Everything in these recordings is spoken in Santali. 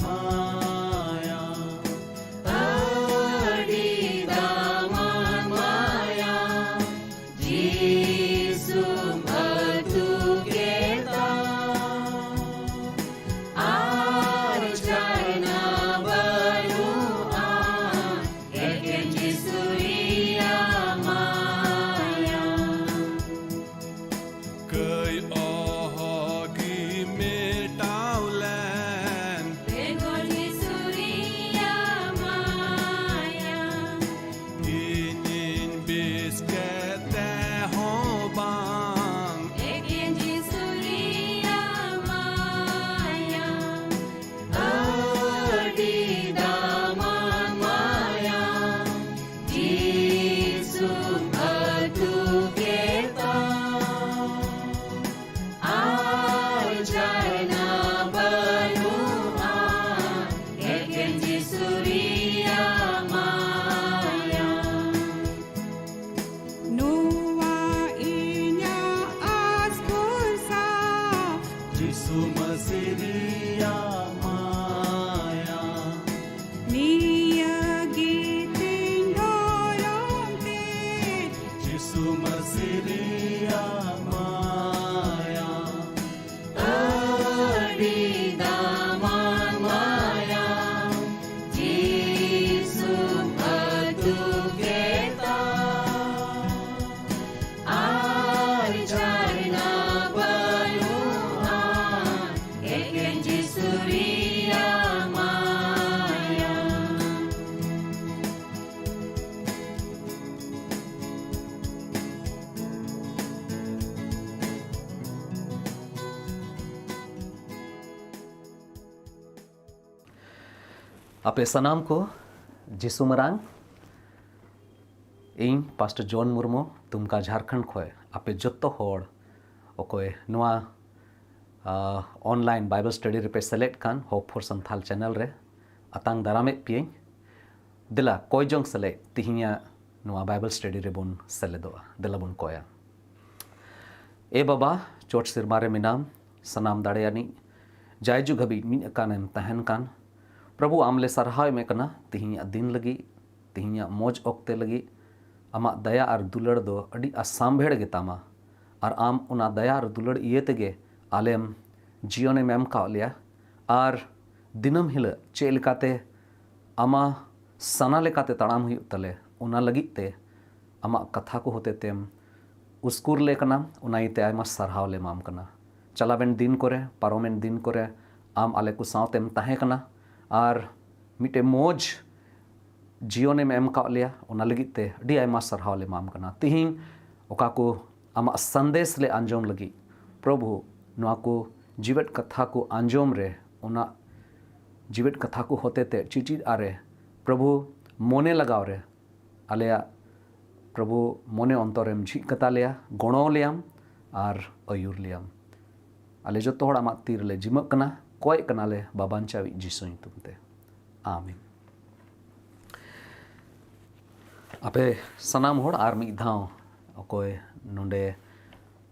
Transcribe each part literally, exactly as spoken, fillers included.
ᱢᱟᱭᱟ, ᱟᱹᱰᱤ ᱫᱟᱢᱟᱱ ᱢᱟᱭᱟ, ᱡᱤᱥᱩᱢ ᱟᱹᱛᱩ ᱠᱮᱫᱟ᱾ ᱟᱨ ᱡᱷᱟᱨᱱᱟ ᱵᱟᱹᱱᱩᱜᱼᱟ, ᱮᱠᱮᱱ ᱡᱤᱥᱩ ᱨᱮᱭᱟᱜ ᱢᱟᱭᱟ᱾ ᱠᱟᱹᱭ ᱚᱦᱚᱜᱤ ᱢᱮᱴᱟᱣ ᱞᱮᱱ᱾ ᱵᱮᱜᱚᱨ ᱡᱤᱥᱩ ᱨᱮᱭᱟᱜ ᱢᱟᱭᱟ᱾ ᱤᱧᱤᱧ ᱵᱮᱥ ᱠᱮᱫ ᱛᱮᱦᱚᱸ ᱵᱟᱝ᱾ ᱮᱠᱮᱱ ᱡᱤᱥᱩ ᱨᱮᱭᱟᱜ ᱢᱟᱭᱟ᱾ ᱟᱹᱰᱤ ᱫᱟᱢᱟᱱ ᱢᱟᱭᱟ᱾ ᱡᱤᱥᱩᱢ ᱟᱹᱛᱩ ᱠᱮᱫᱟ᱾ ᱟᱨ ᱡᱷᱟᱨᱱᱟ ᱵᱟᱹᱱᱩᱜᱼᱟ, ᱮᱠᱮᱱ ᱡᱤᱥᱩ ᱨᱮᱭᱟᱜ ᱢᱟᱭᱟ᱾ ᱱᱚᱣᱟ ᱤᱧᱟᱜ ᱟᱥ ᱵᱷᱚᱨᱥᱟ᱾ ᱡᱤᱥᱩ ᱢᱟᱹᱥᱤ ᱨᱮᱭᱟᱜ ᱢᱟᱭᱟ᱾ ᱱᱤᱭᱟᱹ ᱜᱮ ᱛᱤᱧ ᱫᱷᱚᱨᱚᱢ ᱛᱮ᱾ ᱡᱤᱥᱩ ᱢᱟᱹᱥᱤ ᱨᱮᱭᱟᱜ ᱢᱟᱭᱟ᱾ ᱟᱹᱰᱤ ᱫᱟᱢᱟᱱ ᱢᱟᱭᱟ᱾ ᱡᱤᱥᱩᱢ ᱟᱹᱛᱩ ᱠᱮᱫᱟ᱾ ᱟᱨ ᱡᱷᱟᱨᱱᱟ ᱵᱟᱹᱱᱩᱜᱼᱟ, ᱮᱠᱮᱱ ᱡᱤᱥᱩ ᱨᱮᱭᱟᱜ ᱢᱟᱭᱟ᱾ ᱟᱯᱮ ᱥᱟᱱᱟᱢ ᱠᱚ ᱡᱤᱥᱩ ᱢᱟᱨᱟᱝ, ᱤᱧ ᱯᱟᱥᱴᱚᱨ ᱡᱚᱱ ᱢᱩᱨᱢᱩ, ᱫᱩᱢᱠᱟ, ᱡᱷᱟᱨᱠᱷᱚᱸᱰ ᱠᱷᱚᱱ ᱟᱯᱮ ᱡᱚᱛᱚ ᱦᱚᱲ ᱚᱠᱚᱭ ᱱᱚᱣᱟ, ᱟ, online Bible study ᱨᱮᱯᱮ ᱥᱮᱞᱮᱫ ᱠᱟᱱ Hope for Santhal channel ᱨᱮ ᱟᱛᱟᱝ ᱫᱟᱨᱟᱢᱮᱫ ᱯᱮᱭᱟᱹᱧ᱾ ᱫᱮᱞᱟ ᱠᱚᱭ ᱡᱚᱝ ᱥᱮᱞᱮᱫ ᱛᱤᱦᱤᱧᱟᱜ ᱱᱚᱣᱟ Bible study ᱨᱮᱵᱚᱱ ᱥᱮᱞᱮᱫᱚᱜᱼᱟ᱾ ᱫᱮᱞᱟ ᱵᱚᱱ ᱠᱚᱭᱟ᱾ ᱮ ᱵᱟᱵᱟ, ᱪᱚᱴ ᱥᱮᱨᱢᱟ ᱨᱮ ᱢᱮᱱᱟᱢ, ᱥᱟᱱᱟᱢ ᱫᱟᱲᱮᱭᱟᱱᱤᱡ, ᱡᱟᱭᱡᱩᱜᱽ ᱦᱟᱹᱵᱤᱡ ᱢᱤᱫ ᱟᱠᱟᱱᱮᱢ ᱛᱟᱦᱮᱱ ᱠᱟᱱ᱾ ᱯᱨᱚᱵᱷᱩ, ᱟᱢ ᱞᱮ ᱥᱟᱨᱦᱟᱣ ᱮᱢᱮ ᱠᱟᱱᱟ ᱛᱮᱦᱮᱧᱟᱜ ᱫᱤᱱ ᱞᱟᱹᱜᱤᱫ, ᱛᱮᱦᱮᱧᱟᱜ ᱢᱚᱡᱽ ᱚᱠᱛᱮ ᱞᱟᱹᱜᱤᱫ᱾ ᱟᱢᱟᱜ ᱫᱟᱭᱟ ᱟᱨ ᱫᱩᱞᱟᱹᱲ ᱫᱚ ᱟᱹᱰᱤ ᱟᱥᱟᱢᱵᱷᱮᱲ ᱜᱮᱛᱟᱢᱟ᱾ ᱟᱨ ᱟᱢ ᱚᱱᱟ ᱫᱟᱭᱟ ᱟᱨ ᱫᱩᱞᱟᱹᱲ ᱤᱭᱟᱹ ᱛᱮᱜᱮ ᱟᱞᱮᱢ ᱡᱤᱭᱚᱱᱮᱢ ᱮᱢ ᱠᱟᱣᱟᱫ ᱞᱮᱭᱟ᱾ ᱟᱨ ᱫᱤᱱᱟᱹᱢ ᱦᱤᱞᱳᱜ ᱪᱮᱫ ᱞᱮᱠᱟᱛᱮ ᱟᱢᱟᱜ ᱥᱟᱱᱟ ᱞᱮᱠᱟᱛᱮ ᱛᱟᱲᱟᱢ ᱦᱩᱭᱩᱜ ᱛᱟᱞᱮ, ᱚᱱᱟ ᱞᱟᱹᱜᱤᱫ ᱛᱮ ᱟᱢᱟᱜ ᱠᱟᱛᱷᱟ ᱠᱚ ᱦᱚᱛᱮ ᱛᱮᱢ ᱩᱥᱠᱩᱨ ᱞᱮ ᱠᱟᱱᱟ᱾ ᱚᱱᱟ ᱤᱭᱟᱹᱛᱮ ᱟᱭᱢᱟ ᱥᱟᱨᱦᱟᱣ ᱞᱮ ᱮᱢᱟᱢ ᱠᱟᱱᱟ᱾ ᱪᱟᱞᱟᱣᱮᱱ ᱫᱤᱱ ᱠᱚᱨᱮ, ᱯᱟᱨᱚᱢᱮᱱ ᱫᱤᱱ ᱠᱚᱨᱮ ᱟᱢ ᱟᱞᱮ ᱠᱚ ᱥᱟᱶᱛᱮᱢ ᱛᱟᱦᱮᱸ ᱠᱟᱱᱟ ᱟᱨ ᱢᱤᱫᱴᱮᱱ ᱢᱚᱡᱽ ᱡᱤᱭᱚᱱᱮᱢ ᱮᱢ ᱠᱟᱜ ᱞᱮᱭᱟ᱾ ᱚᱱᱟ ᱞᱟᱹᱜᱤᱫ ᱛᱮ ᱟᱹᱰᱤ ᱟᱭᱢᱟ ᱥᱟᱨᱦᱟᱣ ᱞᱮ ᱮᱢᱟᱢ ᱠᱟᱱᱟ᱾ ᱛᱤᱦᱤᱧ ᱚᱠᱟ ᱠᱚ ᱟᱢᱟᱜ ᱥᱟᱸᱫᱮᱥ ᱞᱮ ᱟᱸᱡᱚᱢ ᱞᱟᱹᱜᱤᱫ, ᱯᱨᱚᱵᱷᱩ, ᱱᱚᱣᱟ ᱠᱚ ᱡᱤᱣᱮᱫ ᱠᱟᱛᱷᱟ ᱠᱚ ᱟᱸᱡᱚᱢ ᱨᱮ, ᱚᱱᱟ ᱡᱤᱣᱮᱫ ᱠᱟᱛᱷᱟ ᱠᱚ ᱦᱚᱛᱮ ᱛᱮ ᱪᱤᱪᱤᱫ ᱟᱨᱮ, ᱯᱨᱚᱵᱷᱩ, ᱢᱚᱱᱮ ᱞᱟᱜᱟᱣ ᱨᱮ ᱟᱞᱮᱭᱟᱜ, ᱯᱨᱚᱵᱷᱩ, ᱢᱚᱱᱮ ᱚᱱᱛᱚᱨᱮᱢ ᱡᱷᱤᱡ ᱠᱟᱛᱟ ᱞᱮᱭᱟ, ᱜᱚᱲᱚ ᱞᱮᱭᱟᱢ ᱟᱨ ᱟᱹᱭᱩᱨ ᱞᱮᱭᱟᱢ᱾ ᱟᱞᱮ ᱡᱚᱛᱚ ᱦᱚᱲ ᱟᱢᱟᱜ ᱛᱤ ᱨᱮᱞᱮ ᱡᱤᱢᱟᱹᱜ ᱠᱟᱱᱟ, ᱠᱚᱭᱮᱜ ᱠᱟᱱᱟᱞᱮ ᱵᱟᱵᱟᱧᱪᱟᱣᱤᱡ ᱡᱤᱥᱩ ᱧᱩᱛᱩᱢ ᱛᱮ, ᱟᱢᱮᱱ᱾ ᱟᱯᱮ ᱥᱟᱱᱟᱢ ᱦᱚᱲ ᱟᱨ ᱢᱤᱫ ᱫᱷᱟᱣ ᱚᱠᱚᱭ ᱱᱚᱰᱮ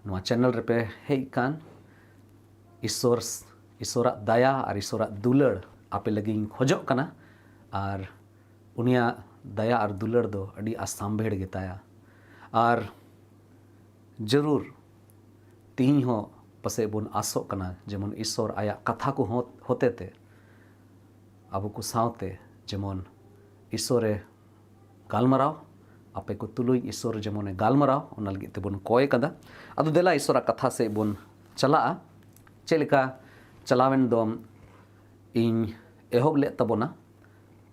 ᱱᱚᱣᱟ ᱪᱮᱱᱮᱞ ᱨᱮᱯᱮ ᱦᱮᱡ ᱟᱠᱟᱱ, ᱤᱥᱥᱚᱨ, ᱤᱥᱥᱚᱨᱟᱜ ᱫᱟᱭᱟ ᱟᱨ ᱤᱥᱥᱚᱨᱟᱜ ᱫᱩᱞᱟᱹᱲ ᱟᱯᱮ ᱞᱟᱹᱜᱤᱫ ᱤᱧ ᱠᱷᱚᱡᱚᱜ ᱠᱟᱱᱟ᱾ ᱟᱨ ᱩᱱᱤᱭᱟᱜ ᱫᱟᱭᱟ ᱟᱨ ᱫᱩᱞᱟᱹᱲ ᱫᱚ ᱟᱹᱰᱤ ᱟᱥᱟᱢᱵᱷᱮᱲ ᱜᱮᱛᱟᱭᱟ᱾ ᱟᱨ ᱡᱟᱹᱨᱩᱲ ᱛᱤᱦᱤᱧ ᱦᱚᱸ ᱯᱟᱥᱮᱡ ᱵᱚᱱ ᱟᱥᱚᱜ ᱠᱟᱱᱟ, ᱡᱮᱢᱚᱱ ᱤᱥᱥᱚᱨ ᱟᱭᱟᱜ ᱠᱟᱛᱷᱟ ᱠᱚ ᱦᱚ-, ᱦᱚᱛᱮ ᱛᱮ ᱟᱵᱚ ᱠᱚ ᱥᱟᱶᱛᱮ ᱡᱮᱢᱚᱱ ᱤᱥᱥᱚᱨᱮ ᱜᱟᱞᱢᱟᱨᱟᱣ, ᱟᱯᱮ ᱠᱚ ᱛᱩᱞᱩᱡ ᱤᱥᱥᱚᱨ ᱡᱮᱢᱚᱱᱮ ᱜᱟᱞᱢᱟᱨᱟᱣ, ᱚᱱᱟ ᱞᱟᱹᱜᱤᱫ ᱛᱮᱵᱚᱱ ᱠᱚᱭ ᱠᱟᱫᱟ᱾ ᱟᱫᱚ ᱫᱮᱞᱟ ᱤᱥᱥᱚᱨᱟᱜ ᱠᱟᱛᱷᱟ ᱥᱮᱫ ᱵᱚᱱ ᱪᱟᱞᱟᱜᱼᱟ᱾ ᱪᱮᱫ ᱞᱮᱠᱟ ᱪᱟᱞᱟᱣᱮᱱ ᱫᱚᱢ ᱤᱧ ᱮᱦᱚᱵ ᱞᱮᱫ ᱛᱟᱵᱚᱱᱟ,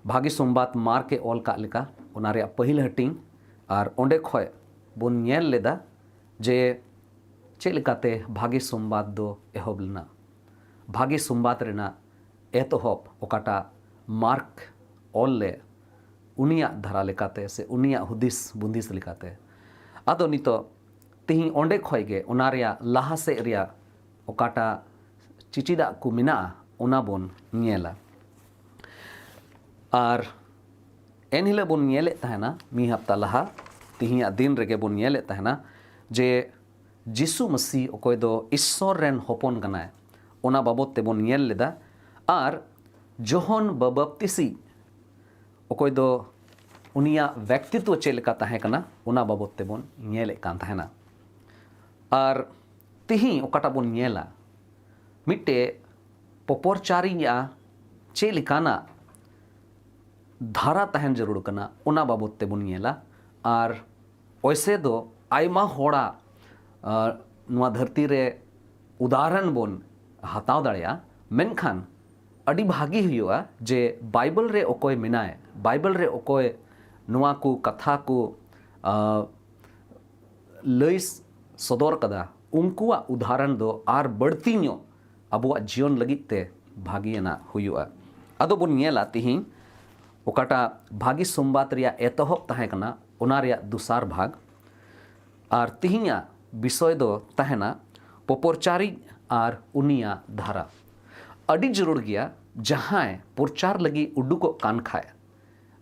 ᱵᱷᱟᱜᱮ ᱥᱚᱢᱵᱟᱫ ᱢᱟᱨᱠ ᱮ ᱚᱞ ᱠᱟᱜ ᱞᱮᱠᱟ, ᱚᱱᱟ ᱨᱮᱭᱟᱜ ᱯᱟᱹᱦᱤᱞ ᱦᱟᱹᱴᱤᱧ, ᱟᱨ ᱚᱸᱰᱮ ᱠᱷᱚᱡ ᱵᱚᱱ ᱧᱮᱞ ᱞᱮᱫᱟ ᱡᱮ ᱪᱮᱫ ᱞᱮᱠᱟᱛᱮ ᱵᱷᱟᱜᱮ ᱥᱚᱢᱵᱟᱫ ᱫᱚ ᱮᱦᱚᱵ ᱞᱮᱱᱟ᱾ ᱵᱷᱟᱜᱮ ᱥᱚᱢᱵᱟᱫ ᱨᱮᱱᱟᱜ ᱮᱛᱚᱦᱚᱵ ᱚᱠᱟᱴᱟᱜ ᱢᱟᱨᱠ ᱚᱞ ᱞᱮᱫ, ᱩᱱᱤᱭᱟᱜ ᱫᱷᱟᱨᱟ ᱞᱮᱠᱟᱛᱮ ᱥᱮ ᱩᱱᱤᱭᱟᱜ ᱦᱩᱫᱤᱥ ᱵᱩᱸᱫᱤᱥ ᱞᱮᱠᱟᱛᱮ᱾ ᱟᱫᱚ ᱱᱤᱛᱚᱜ ᱛᱤᱦᱤᱧ ᱚᱸᱰᱮ ᱠᱷᱚᱡ ᱜᱮ ᱚᱱᱟ ᱨᱮᱭᱟᱜ ᱞᱟᱦᱟ ᱥᱮᱫ ᱨᱮᱭᱟᱜ ᱚᱠᱟᱴᱟᱜ ᱪᱤᱪᱤᱫᱟᱜ ᱠᱚ ᱢᱮᱱᱟᱜᱼᱟ, ᱚᱱᱟ ᱵᱚᱱ ᱧᱮᱞᱟ᱾ ᱟᱨ ᱮᱱᱦᱤᱞᱳᱜ ᱵᱚᱱ ᱧᱮᱞᱮᱫ ᱛᱟᱦᱮᱱᱟ, ᱢᱤᱫ ᱦᱟᱯᱛᱟ ᱞᱟᱦᱟ, ᱛᱤᱦᱤᱧᱟᱜ ᱫᱤᱱ ᱨᱮᱜᱮ ᱵᱚᱱ ᱧᱮᱞᱮᱫ ᱛᱟᱦᱮᱱᱟ ᱡᱮ ᱡᱤᱥᱩ ᱢᱟᱹᱥᱤ ᱚᱠᱚᱭ ᱫᱚ ᱤᱥᱥᱚᱨ ᱨᱮᱱ ᱦᱚᱯᱚᱱ ᱠᱟᱱᱟᱭ, ᱚᱱᱟ ᱵᱟᱵᱚᱛ ᱛᱮᱵᱚᱱ ᱧᱮᱞ ᱞᱮᱫᱟ᱾ ᱟᱨ ᱡᱚᱦᱚᱱ ᱵᱟᱵᱟᱯᱛᱤᱥᱤᱡ ᱚᱠᱚᱭ ᱫᱚ ᱩᱱᱤᱭᱟᱜ ᱵᱮᱠᱛᱤᱛᱣᱚ ᱪᱮᱫ ᱞᱮᱠᱟ ᱛᱟᱦᱮᱸ ᱠᱟᱱᱟ, ᱚᱱᱟ ᱵᱟᱵᱚᱛ ᱛᱮᱵᱚᱱ ᱧᱮᱞᱮᱫ ᱠᱟᱱ ᱛᱟᱦᱮᱱᱟ᱾ ᱟᱨ ᱛᱤᱦᱤᱧ ᱚᱠᱟᱴᱟᱜ ᱵᱚᱱ ᱧᱮᱞᱟ, ᱢᱤᱫᱴᱮᱡ ᱯᱚᱯᱚᱨᱪᱟᱨᱤᱧᱟ ᱪᱮᱫ ᱞᱮᱠᱟᱱᱟᱜ ᱫᱷᱟᱨᱟ ᱛᱟᱦᱮᱱ ᱡᱟᱹᱨᱩᱲ ᱠᱟᱱᱟ, ᱚᱱᱟ ᱵᱟᱵᱚᱛ ᱛᱮᱵᱚᱱ ᱧᱮᱞᱟ᱾ ᱟᱨ ᱚᱭᱥᱮ ᱫᱚ ᱟᱭᱢᱟ ᱦᱚᱲᱟᱜ ᱱᱚᱣᱟ ᱫᱷᱟᱹᱨᱛᱤ ᱨᱮ ᱩᱫᱟᱦᱚᱨᱚᱱ ᱵᱚᱱ ᱦᱟᱛᱟᱣ ᱫᱟᱲᱮᱭᱟᱜᱼᱟ, ᱢᱮᱱᱠᱷᱟᱱ ᱟᱹᱰᱤ ᱵᱷᱟᱹᱜᱤ ᱦᱩᱭᱩᱜᱼᱟ ᱡᱮ ᱵᱟᱭᱵᱮᱞ ᱨᱮ ᱚᱠᱚᱭ ᱢᱮᱱᱟᱭ, ᱵᱟᱭᱵᱮᱞ ᱨᱮ ᱚᱠᱚᱭ ᱱᱚᱣᱟ ᱠᱚ ᱠᱟᱛᱷᱟ ᱠᱚ ᱞᱟᱹᱭ ᱥᱚᱫᱚᱨ ᱠᱟᱫᱟ, ᱩᱱᱠᱩᱣᱟᱜ ᱩᱫᱟᱦᱚᱨᱚᱱ ᱫᱚ ᱟᱨ ᱵᱟᱹᱲᱛᱤ ᱧᱚᱜ ᱟᱵᱚᱣᱟᱜ ᱡᱤᱭᱚᱱ ᱞᱟᱹᱜᱤᱫ ᱛᱮ ᱵᱷᱟᱹᱜᱤᱭᱟᱱᱟᱜ ᱦᱩᱭᱩᱜᱼᱟ᱾ ᱟᱫᱚ ᱵᱚᱱ ᱧᱮᱞᱟ ᱛᱤᱦᱤᱧ ᱚᱠᱟᱴᱟᱜ ᱵᱷᱟᱹᱜᱤ ᱥᱚᱢᱵᱟᱫ ᱨᱮᱭᱟᱜ ᱮᱛᱚᱦᱚᱵ ᱛᱟᱦᱮᱸ ᱠᱟᱱᱟ, ᱚᱱᱟ ᱨᱮᱭᱟᱜ ᱫᱚᱥᱟᱨ ᱵᱷᱟᱜᱽ᱾ ᱟᱨ ᱛᱤᱦᱤᱧᱟᱜ ᱵᱤᱥᱚᱭ ᱫᱚ ᱛᱟᱦᱮᱱᱟ ᱯᱚᱯᱚᱨᱪᱟᱨᱤᱡ ᱟᱨ ᱩᱱᱤᱭᱟᱜ ᱫᱷᱟᱨᱟ᱾ ᱟᱹᱰᱤ ᱡᱟᱹᱨᱩᱲ ᱜᱮᱭᱟ, ᱡᱟᱦᱟᱸᱭ ᱯᱚᱨᱪᱟᱨ ᱞᱟᱹᱜᱤᱫ ᱩᱰᱩᱠᱚᱜ ᱠᱟᱱ ᱠᱷᱟᱡ,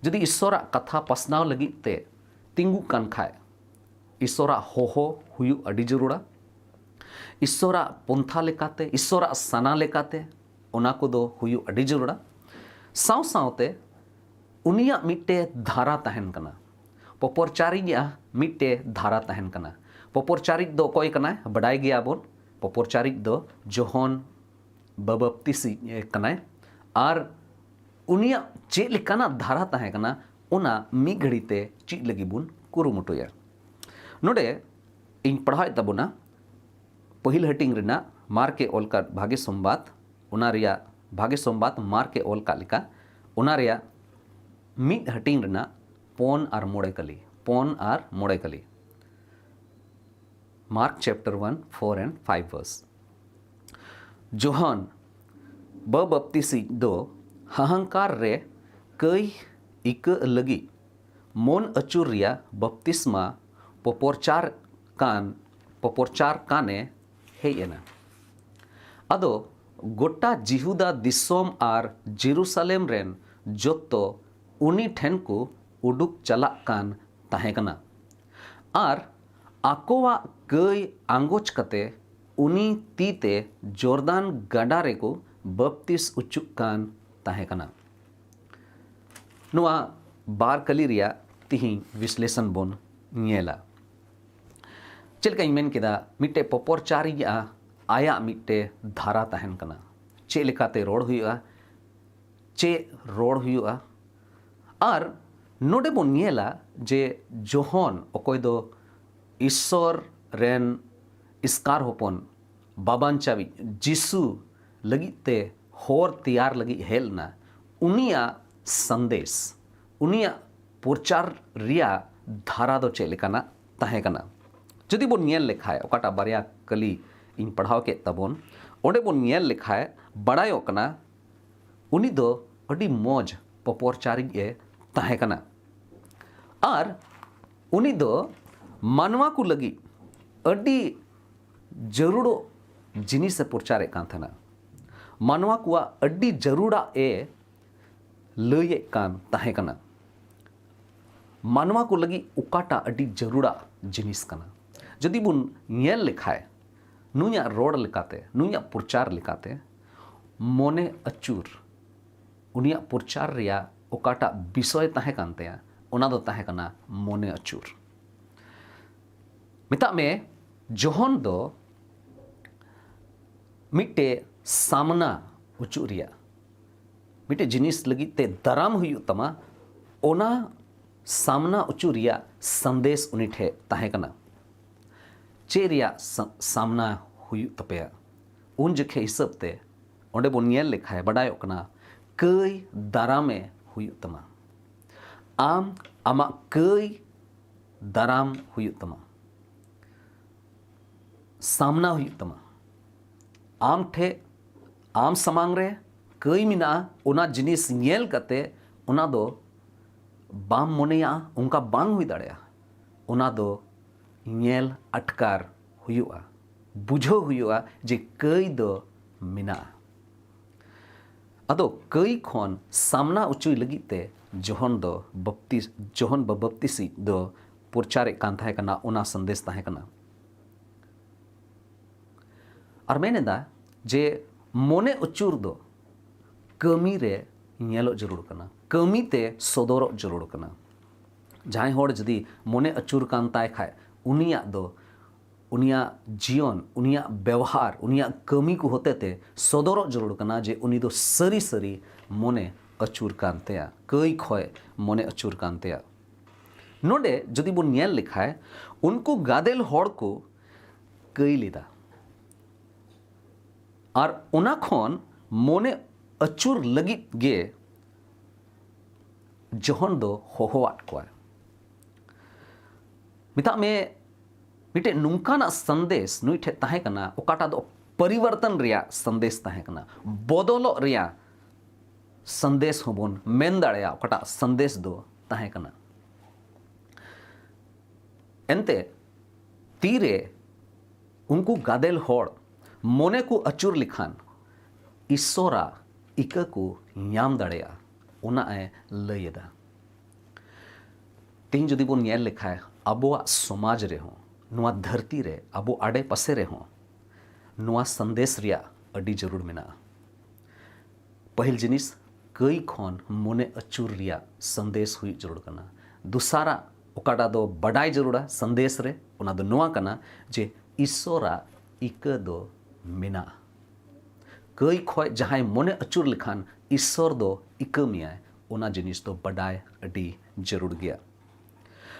ᱡᱩᱫᱤ ᱤᱥᱥᱚᱨᱟᱜ ᱠᱟᱛᱷᱟ ᱯᱟᱥᱱᱟᱣ ᱞᱟᱹᱜᱤᱫ ᱛᱮ ᱛᱤᱸᱜᱩᱜ ᱠᱟᱱ ᱠᱷᱟᱡ, ᱤᱥᱥᱚᱨᱟᱜ ᱦᱚᱦᱚ ᱦᱩᱭᱩᱜ ᱟᱹᱰᱤ ᱡᱟᱹᱨᱩᱲᱟ᱾ ᱤᱥᱥᱚᱨᱟᱜ ᱯᱚᱱᱛᱷᱟ ᱞᱮᱠᱟᱛᱮ, ᱤᱥᱥᱚᱨᱟᱜ ᱥᱟᱱᱟ ᱞᱮᱠᱟᱛᱮ ᱚᱱᱟ ᱠᱚᱫᱚ ᱦᱩᱭᱩᱜ ᱟᱹᱰᱤ ᱡᱟᱹᱨᱩᱲᱟ᱾ ᱥᱟᱶ ᱥᱟᱶᱛᱮ ᱩᱱᱤᱭᱟᱜ ᱢᱤᱫᱴᱮᱡ ᱫᱷᱟᱨᱟ ᱛᱟᱦᱮᱱ ᱠᱟᱱᱟ, ᱯᱚᱯᱚᱨᱪᱟᱨᱤᱡᱟᱜ ᱢᱤᱫᱴᱮᱡ ᱫᱷᱟᱨᱟ ᱛᱟᱦᱮᱱ ᱠᱟᱱᱟ᱾ ᱯᱚᱯᱚᱨᱪᱟᱨᱤᱡ ᱫᱚ ᱚᱠᱚᱭ ᱠᱟᱱᱟᱭ? ᱵᱟᱰᱟᱭ ᱜᱮᱭᱟᱵᱚᱱ, ᱯᱚᱯᱚᱨᱪᱟᱨᱤᱡ ᱫᱚ ᱡᱚᱦᱚᱱ ᱵᱟᱵᱟᱯᱛᱤᱥᱤ ᱠᱟᱱᱟᱭ᱾ ᱟᱨ ᱩᱱᱤᱭᱟᱜ ᱪᱮᱫ ᱞᱮᱠᱟᱱᱟᱜ ᱫᱷᱟᱨᱟ ᱛᱟᱦᱮᱸ ᱠᱟᱱᱟ, ᱚᱱᱟ ᱢᱤᱫ ᱜᱷᱟᱹᱲᱤ ᱛᱮ ᱪᱮᱫ ᱞᱟᱹᱜᱤᱫ ᱵᱚᱱ ᱠᱩᱨᱩᱢᱩᱴᱩᱭᱟ᱾ ᱱᱚᱰᱮ ᱤᱧ ᱯᱟᱲᱦᱟᱣᱮᱫ ᱛᱟᱵᱚᱱᱟ ᱯᱟᱹᱦᱤᱞ ᱦᱟᱹᱴᱤᱧ ᱨᱮᱱᱟᱜ ᱢᱟᱨᱠ ᱮ ᱚᱞ ᱠᱟᱫ ᱵᱷᱟᱜᱮ ᱥᱚᱢᱵᱟᱫ, ᱚᱱᱟ ᱨᱮᱭᱟᱜ ᱵᱷᱟᱜᱮ ᱥᱚᱢᱵᱟᱫ ᱢᱟᱨᱠ ᱮ ᱚᱞ ᱠᱟᱫ ᱞᱮᱠᱟ, ᱚᱱᱟ ᱨᱮᱭᱟᱜ ᱢᱤᱫ ᱦᱟᱹᱴᱤᱧ ᱨᱮᱱᱟᱜ ᱯᱚᱱ ᱟᱨ ᱢᱚᱬᱮ ᱠᱟᱹᱞᱤ, ᱯᱚᱱ ᱟᱨ ᱢᱚᱬᱮ ᱠᱟᱹᱞᱤ᱾ Mark chapter one, four and five verse. ᱡᱚᱦᱟᱱ ᱵᱟᱵᱟᱯᱛᱤᱥᱤᱡ ᱫᱚ ᱦᱟᱦᱟᱝᱠᱟᱨ ᱨᱮ ᱠᱟᱹᱭ ᱤᱠᱟᱹᱜ ᱞᱟᱹᱜᱤᱫ ᱢᱚᱱ ᱟᱹᱪᱩᱨ ᱨᱮᱭᱟᱜ ᱵᱟᱯᱛᱤᱥᱢᱟ ᱯᱚᱯᱚᱨᱪᱟᱨ ᱠᱟᱱ, ᱯᱚᱯᱚᱨᱪᱟᱨ ᱠᱟᱱᱮ ᱦᱮᱡ ᱮᱱᱟ᱾ ᱟᱫᱚ ᱜᱚᱴᱟ ᱡᱤᱦᱩᱫᱟ ᱫᱤᱥᱚᱢ ᱟᱨ ᱡᱮᱨᱩᱥᱟᱞᱮᱢ ᱨᱮᱱ ᱡᱚᱛᱚ ᱩᱱᱤ ᱴᱷᱮᱱ ᱠᱚ ᱩᱰᱩᱠ ᱪᱟᱞᱟᱜ ᱠᱟᱱ ᱛᱟᱦᱮᱸ ᱠᱟᱱᱟ᱾ ᱟᱨ ᱟᱠᱚᱣᱟᱜ ᱠᱟᱹᱭ ᱟᱸᱜᱚᱪ ᱠᱟᱛᱮ ᱩᱱᱤ ᱛᱤ ᱛᱮ ᱡᱚᱨᱫᱟᱱ ᱜᱟᱰᱟ ᱨᱮᱠᱚ ᱵᱟᱯᱛᱤᱥ ᱚᱪᱚᱜ ᱠᱟᱱ ᱛᱟᱦᱮᱸ ᱠᱟᱱᱟ᱾ ᱱᱚᱣᱟ ᱵᱟᱨ ᱠᱟᱹᱞᱤ ᱨᱮᱭᱟᱜ ᱛᱤᱦᱤᱧ ᱵᱤᱥᱞᱮᱥᱚᱱ ᱵᱚᱱ ᱧᱮᱞᱟ᱾ ᱪᱮᱫ ᱞᱮᱠᱟᱧ ᱢᱮᱱ ᱠᱮᱫᱟ, ᱢᱤᱫᱴᱮᱡ ᱯᱚᱯᱚᱨᱪᱟᱨᱤᱭᱟᱜ ᱟᱭᱟᱜ ᱢᱤᱫᱴᱮᱡ ᱫᱷᱟᱨᱟ ᱛᱟᱦᱮᱱ ᱠᱟᱱᱟ, ᱪᱮᱫ ᱞᱮᱠᱟᱛᱮ ᱨᱚᱲ ᱦᱩᱭᱩᱜᱼᱟ, ᱪᱮᱫ ᱨᱚᱲ ᱦᱩᱭᱩᱜᱼᱟ᱾ ᱟᱨ ᱱᱚᱰᱮ ᱵᱚᱱ ᱧᱮᱞᱟ ᱡᱮ ᱡᱚᱦᱚᱱ, ᱚᱠᱚᱭ ᱫᱚ ᱤᱥᱥᱚᱨ ᱨᱮᱱ ᱮᱥᱠᱟᱨ ᱦᱚᱯᱚᱱ, ᱵᱟᱵᱟᱱ ᱪᱟᱵᱤᱡ, ᱡᱤᱥᱩ ᱞᱟᱹᱜᱤᱫ ᱛᱮ ᱦᱚᱨ ᱛᱮᱭᱟᱨ ᱞᱟᱹᱜᱤᱫ ᱦᱮᱡ ᱞᱮᱱᱟ, ᱩᱱᱤᱭᱟᱜ ᱥᱟᱸᱫᱮᱥ, ᱩᱱᱤᱭᱟᱜ ᱯᱨᱚᱪᱟᱨ ᱨᱮᱭᱟᱜ ᱫᱷᱟᱨᱟ ᱫᱚ ᱪᱮᱫ ᱞᱮᱠᱟᱱᱟᱜ ᱛᱟᱦᱮᱸ ᱠᱟᱱᱟ? ᱡᱩᱫᱤ ᱵᱚᱱ ᱧᱮᱞ ᱞᱮᱠᱷᱟᱡ, ᱚᱠᱟᱴᱟᱜ ᱵᱟᱨᱭᱟ ᱠᱟᱹᱞᱤ ᱤᱧ ᱯᱟᱲᱦᱟᱣ ᱠᱮᱫ ᱛᱟᱵᱚᱱ, ᱚᱸᱰᱮ ᱵᱚᱱ ᱧᱮᱞ ᱞᱮᱠᱷᱟᱡ ᱵᱟᱲᱟᱭᱚᱜ ᱠᱟᱱᱟ, ᱩᱱᱤ ᱫᱚ ᱟᱹᱰᱤ ᱢᱚᱡᱽ ᱯᱚᱯᱚᱨᱪᱟᱨᱤᱡ ᱮ ᱛᱟᱦᱮᱸ ᱠᱟᱱᱟ᱾ ᱟᱨ ᱩᱱᱤ ᱫᱚ ᱢᱟᱱᱣᱟ ᱠᱚ ᱞᱟᱹᱜᱤᱫ ᱟᱹᱰᱤ ᱡᱟᱹᱨᱩᱲᱚᱜ ᱡᱤᱱᱤᱥ ᱮ ᱯᱨᱚᱪᱟᱨᱮᱫ ᱠᱟᱱ ᱛᱟᱦᱮᱱᱟ᱾ ᱢᱟᱱᱣᱟ ᱠᱚᱣᱟᱜ ᱟᱹᱰᱤ ᱡᱟᱹᱨᱩᱲᱟᱜ ᱮ ᱞᱟᱹᱭᱮᱫ ᱠᱟᱱ ᱛᱟᱦᱮᱸ ᱠᱟᱱᱟ᱾ ᱢᱟᱱᱣᱟ ᱠᱚ ᱞᱟᱹᱜᱤᱫ ᱚᱠᱟᱴᱟᱜ ᱟᱹᱰᱤ ᱡᱟᱹᱨᱩᱲᱟᱜ ᱡᱤᱱᱤᱥ ᱠᱟᱱᱟ? ᱡᱩᱫᱤ ᱵᱚᱱ ᱧᱮᱞ ᱞᱮᱠᱷᱟᱡ, ᱱᱩᱭᱟᱜ ᱨᱚᱲ ᱞᱮᱠᱟᱛᱮ, ᱱᱩᱭᱟᱜ ᱯᱨᱚᱪᱟᱨ ᱞᱮᱠᱟᱛᱮ, ᱢᱚᱱᱮ ᱟᱹᱪᱩᱨ, ᱩᱱᱤᱭᱟᱜ ᱯᱨᱚᱪᱟᱨ ᱨᱮᱭᱟᱜ ᱚᱠᱟᱴᱟᱜ ᱵᱤᱥᱚᱭ ᱛᱟᱦᱮᱸ ᱠᱟᱱ ᱛᱟᱭᱟ, ᱚᱱᱟ ᱫᱚ ᱛᱟᱦᱮᱸ ᱠᱟᱱᱟ ᱢᱚᱱᱮ ᱟᱹᱪᱩᱨ᱾ ᱢᱮᱛᱟᱜ ᱢᱮ, ᱡᱚᱦᱚᱱ ᱫᱚ ᱢᱤᱫᱴᱮᱡ ᱥᱟᱢᱱᱟ ᱚᱪᱚᱜ ᱨᱮᱭᱟᱜ, ᱢᱤᱫᱴᱮᱡ ᱡᱤᱱᱤᱥ ᱞᱟᱹᱜᱤᱫ ᱛᱮ ᱫᱟᱨᱟᱢ ᱦᱩᱭᱩᱜ ᱛᱟᱢᱟ, ᱚᱱᱟ ᱥᱟᱢᱱᱟ ᱚᱪᱚ ᱨᱮᱭᱟᱜ ᱥᱟᱸᱫᱮᱥ ᱩᱱᱤ ᱴᱷᱮᱡ ᱛᱟᱦᱮᱸ ᱠᱟᱱᱟ᱾ ᱪᱮᱫ ᱨᱮᱭᱟᱜ ᱥᱟ-, ᱥᱟᱢᱱᱟ ᱦᱩᱭᱩᱜ ᱛᱟᱯᱮᱭᱟ? ᱩᱱ ᱡᱚᱠᱷᱮᱡ ᱦᱤᱥᱟᱹᱵ ᱛᱮ ᱚᱸᱰᱮ ᱵᱚᱱ ᱧᱮᱞ ᱞᱮᱠᱷᱟᱡ ᱵᱟᱰᱟᱭᱚᱜ ᱠᱟᱱᱟ, ᱠᱟᱹᱭ ᱫᱟᱨᱟᱢᱮ ᱦᱩᱭᱩᱜ ᱛᱟᱢᱟ᱾ ᱟᱢ ᱟᱢᱟᱜ ᱠᱟᱹᱭ ᱫᱟᱨᱟᱢ ᱦᱩᱭᱩᱜ ᱛᱟᱢᱟ, ᱥᱟᱢᱱᱟ ᱦᱩᱭᱩᱜ ᱛᱟᱢᱟ᱾ ᱟᱢ ᱴᱷᱮᱡ, ᱟᱢ ᱥᱟᱢᱟᱝ ᱨᱮ ᱠᱟᱹᱭ ᱢᱮᱱᱟᱜᱼᱟ, ᱚᱱᱟ ᱡᱤᱱᱤᱥ ᱧᱮᱞ ᱠᱟᱛᱮ ᱚᱱᱟ ᱫᱚ ᱵᱟᱢ ᱢᱚᱱᱮᱭᱟ, ᱚᱱᱠᱟ ᱵᱟᱝ ᱦᱩᱭ ᱫᱟᱲᱮᱭᱟᱜᱼᱟ᱾ ᱚᱱᱟ ᱫᱚ ᱧᱮᱞ ᱟᱴᱠᱟᱨ ᱦᱩᱭᱩᱜᱼᱟ, ᱵᱩᱡᱷᱟᱹᱣ ᱦᱩᱭᱩᱜᱼᱟ ᱡᱮ ᱠᱟᱹᱭ ᱫᱚ ᱢᱮᱱᱟᱜᱼᱟ᱾ ᱟᱫᱚ ᱠᱟᱹᱭ ᱠᱷᱚᱱ ᱥᱟᱢᱱᱟ ᱚᱪᱚᱭ ᱞᱟᱹᱜᱤᱫ ᱛᱮ ᱡᱚᱦᱚᱱ ᱫᱚ ᱵᱟᱯᱛᱤᱥ-, ᱡᱚᱦᱚᱱ ᱵᱟ-, ᱵᱟᱯᱛᱤᱥᱤᱡ ᱫᱚ ᱯᱨᱚᱪᱟᱨᱮᱫ ᱠᱟᱱ ᱛᱟᱦᱮᱸ ᱠᱟᱱᱟ, ᱚᱱᱟ ᱥᱟᱸᱫᱮᱥ ᱛᱟᱦᱮᱸ ᱠᱟᱱᱟ᱾ ᱟᱨ ᱢᱮᱱ ᱮᱫᱟ ᱡᱮ ᱢᱚᱱᱮ ᱟᱹᱪᱩᱨ ᱫᱚ ᱠᱟᱹᱢᱤ ᱨᱮ ᱧᱮᱞᱚᱜ ᱡᱟᱹᱨᱩᱲ ᱠᱟᱱᱟ, ᱠᱟᱹᱢᱤ ᱛᱮ ᱥᱚᱫᱚᱨᱚᱜ ᱡᱟᱹᱨᱩᱲ ᱠᱟᱱᱟ᱾ ᱡᱟᱦᱟᱸᱭ ᱦᱚᱲ ᱡᱩᱫᱤ ᱢᱚᱱᱮ ᱟᱹᱪᱩᱨ ᱠᱟᱱ ᱛᱟᱭ ᱠᱷᱟᱡ, ᱩᱱᱤᱭᱟᱜ ᱫᱚ, ᱩᱱᱤᱭᱟᱜ ᱡᱤᱭᱚᱱ, ᱩᱱᱤᱭᱟᱜ ᱵᱮᱣᱦᱟᱨ, ᱩᱱᱤᱭᱟᱜ ᱠᱟᱹᱢᱤ ᱠᱚ ᱦᱚᱛᱮ ᱛᱮ ᱥᱚᱫᱚᱨᱚᱜ ᱡᱟᱹᱨᱩᱲ ᱠᱟᱱᱟ ᱡᱮ ᱩᱱᱤ ᱫᱚ ᱥᱟᱹᱨᱤ ᱥᱟᱹᱨᱤ ᱢᱚᱱᱮ ᱟᱹᱪᱩᱨ ᱠᱟᱱ ᱛᱟᱭᱟ, ᱠᱟᱹᱭ ᱠᱷᱚᱡ ᱢᱚᱱᱮ ᱟᱹᱪᱩᱨ ᱠᱟᱱ ᱛᱟᱭᱟ᱾ ᱱᱚᱰᱮ ᱡᱩᱫᱤ ᱵᱚᱱ ᱧᱮᱞ ᱞᱮᱠᱷᱟᱡ, ᱩᱱᱠᱩ ᱜᱟᱫᱮᱞ ᱦᱚᱲ ᱠᱚ ᱠᱟᱹᱭ ᱞᱮᱫᱟ᱾ ᱟᱨ ᱚᱱᱟ ᱠᱷᱚᱱ ᱢᱚᱱᱮ ᱟᱹᱪᱩᱨ ᱞᱟᱹᱜᱤᱫ ᱜᱮ ᱡᱚᱦᱚᱱ ᱫᱚ ᱦᱚᱦᱚᱣᱟᱫ ᱠᱚᱣᱟᱭ᱾ ᱢᱮᱛᱟᱜ ᱢᱮ, ᱢᱤᱫᱴᱮᱡ ᱱᱚᱝᱠᱟᱱᱟᱜ ᱥᱟᱸᱫᱮᱥ ᱱᱩᱭ ᱴᱷᱮᱡ ᱛᱟᱦᱮᱸ ᱠᱟᱱᱟ, ᱚᱠᱟᱴᱟᱜ ᱫᱚ ᱯᱚᱨᱤᱵᱚᱨᱛᱚᱱ ᱨᱮᱭᱟᱜ ᱥᱟᱸᱫᱮᱥ ᱛᱟᱦᱮᱸ ᱠᱟᱱᱟ, ᱵᱚᱫᱚᱞᱚᱜ ᱨᱮᱭᱟᱜ ᱥᱟᱸᱫᱮᱥ ᱦᱚᱸᱵᱚᱱ ᱢᱮᱱ ᱫᱟᱲᱮᱭᱟᱜᱼᱟ, ᱚᱠᱟᱴᱟᱜ ᱥᱟᱸᱫᱮᱥ ᱫᱚ ᱛᱟᱦᱮᱸ ᱠᱟᱱᱟ᱾ ᱮᱱᱛᱮ ᱛᱤᱨᱮ ᱩᱱᱠᱩ ᱜᱟᱫᱮᱞ ᱦᱚᱲ ᱢᱚᱱᱮ ᱠᱚ ᱟᱹᱪᱩᱨ ᱞᱮᱠᱷᱟᱱ ᱤᱥᱥᱚᱨᱟᱜ ᱤᱠᱟᱹ ᱠᱚ ᱧᱟᱢ ᱫᱟᱲᱮᱭᱟᱜᱼᱟ, ᱚᱱᱟ ᱮ ᱞᱟᱹᱭ ᱮᱫᱟ᱾ ᱛᱮᱦᱮᱧ ᱡᱩᱫᱤ ᱵᱚᱱ ᱧᱮᱞ ᱞᱮᱠᱷᱟᱱ, ᱟᱵᱚᱣᱟᱜ ᱥᱚᱢᱟᱡᱽ ᱨᱮᱦᱚᱸ, ᱱᱚᱣᱟ ᱫᱷᱟᱹᱨᱛᱤ ᱨᱮ, ᱟᱵᱚ ᱟᱰᱮ ᱯᱟᱥᱮ ᱨᱮᱦᱚᱸ ᱱᱚᱣᱟ ᱥᱟᱸᱫᱮᱥ ᱨᱮᱭᱟᱜ ᱟᱹᱰᱤ ᱡᱟᱹᱨᱩᱲ ᱢᱮᱱᱟᱜᱼᱟ᱾ ᱯᱟᱹᱦᱤᱞ ᱡᱤᱱᱤᱥ, ᱠᱟᱹᱭ ᱠᱷᱚᱱ ᱢᱚᱱᱮ ᱟᱹᱪᱩᱨ ᱨᱮᱭᱟᱜ ᱥᱟᱸᱫᱮᱥ ᱦᱩᱭᱩᱜ ᱡᱟᱹᱨᱩᱲ ᱠᱟᱱᱟ᱾ ᱫᱚᱥᱟᱨᱟᱜ, ᱚᱠᱟᱴᱟᱜ ᱫᱚ ᱵᱟᱰᱟᱭ ᱡᱟᱹᱨᱩᱲᱟ ᱥᱟᱸᱫᱮᱥ ᱨᱮ, ᱚᱱᱟ ᱫᱚ ᱱᱚᱣᱟ ᱠᱟᱱᱟ ᱡᱮ ᱤᱥᱥᱚᱨᱟᱜ ᱤᱠᱟᱹ ᱫᱚ ᱢᱮᱱᱟᱜᱼᱟ᱾ ᱠᱟᱹᱭ ᱠᱷᱚᱡ ᱡᱟᱦᱟᱸᱭ ᱢᱚᱱᱮ ᱟᱹᱪᱩᱨ ᱞᱮᱠᱷᱟᱱ ᱤᱥᱥᱚᱨ ᱫᱚ ᱤᱠᱟᱹ ᱢᱮᱭᱟᱭ, ᱚᱱᱟ ᱡᱤᱱᱤᱥ ᱫᱚ ᱵᱟᱰᱟᱭ ᱟᱹᱰᱤ ᱡᱟᱹᱨᱩᱲ ᱜᱮᱭᱟ᱾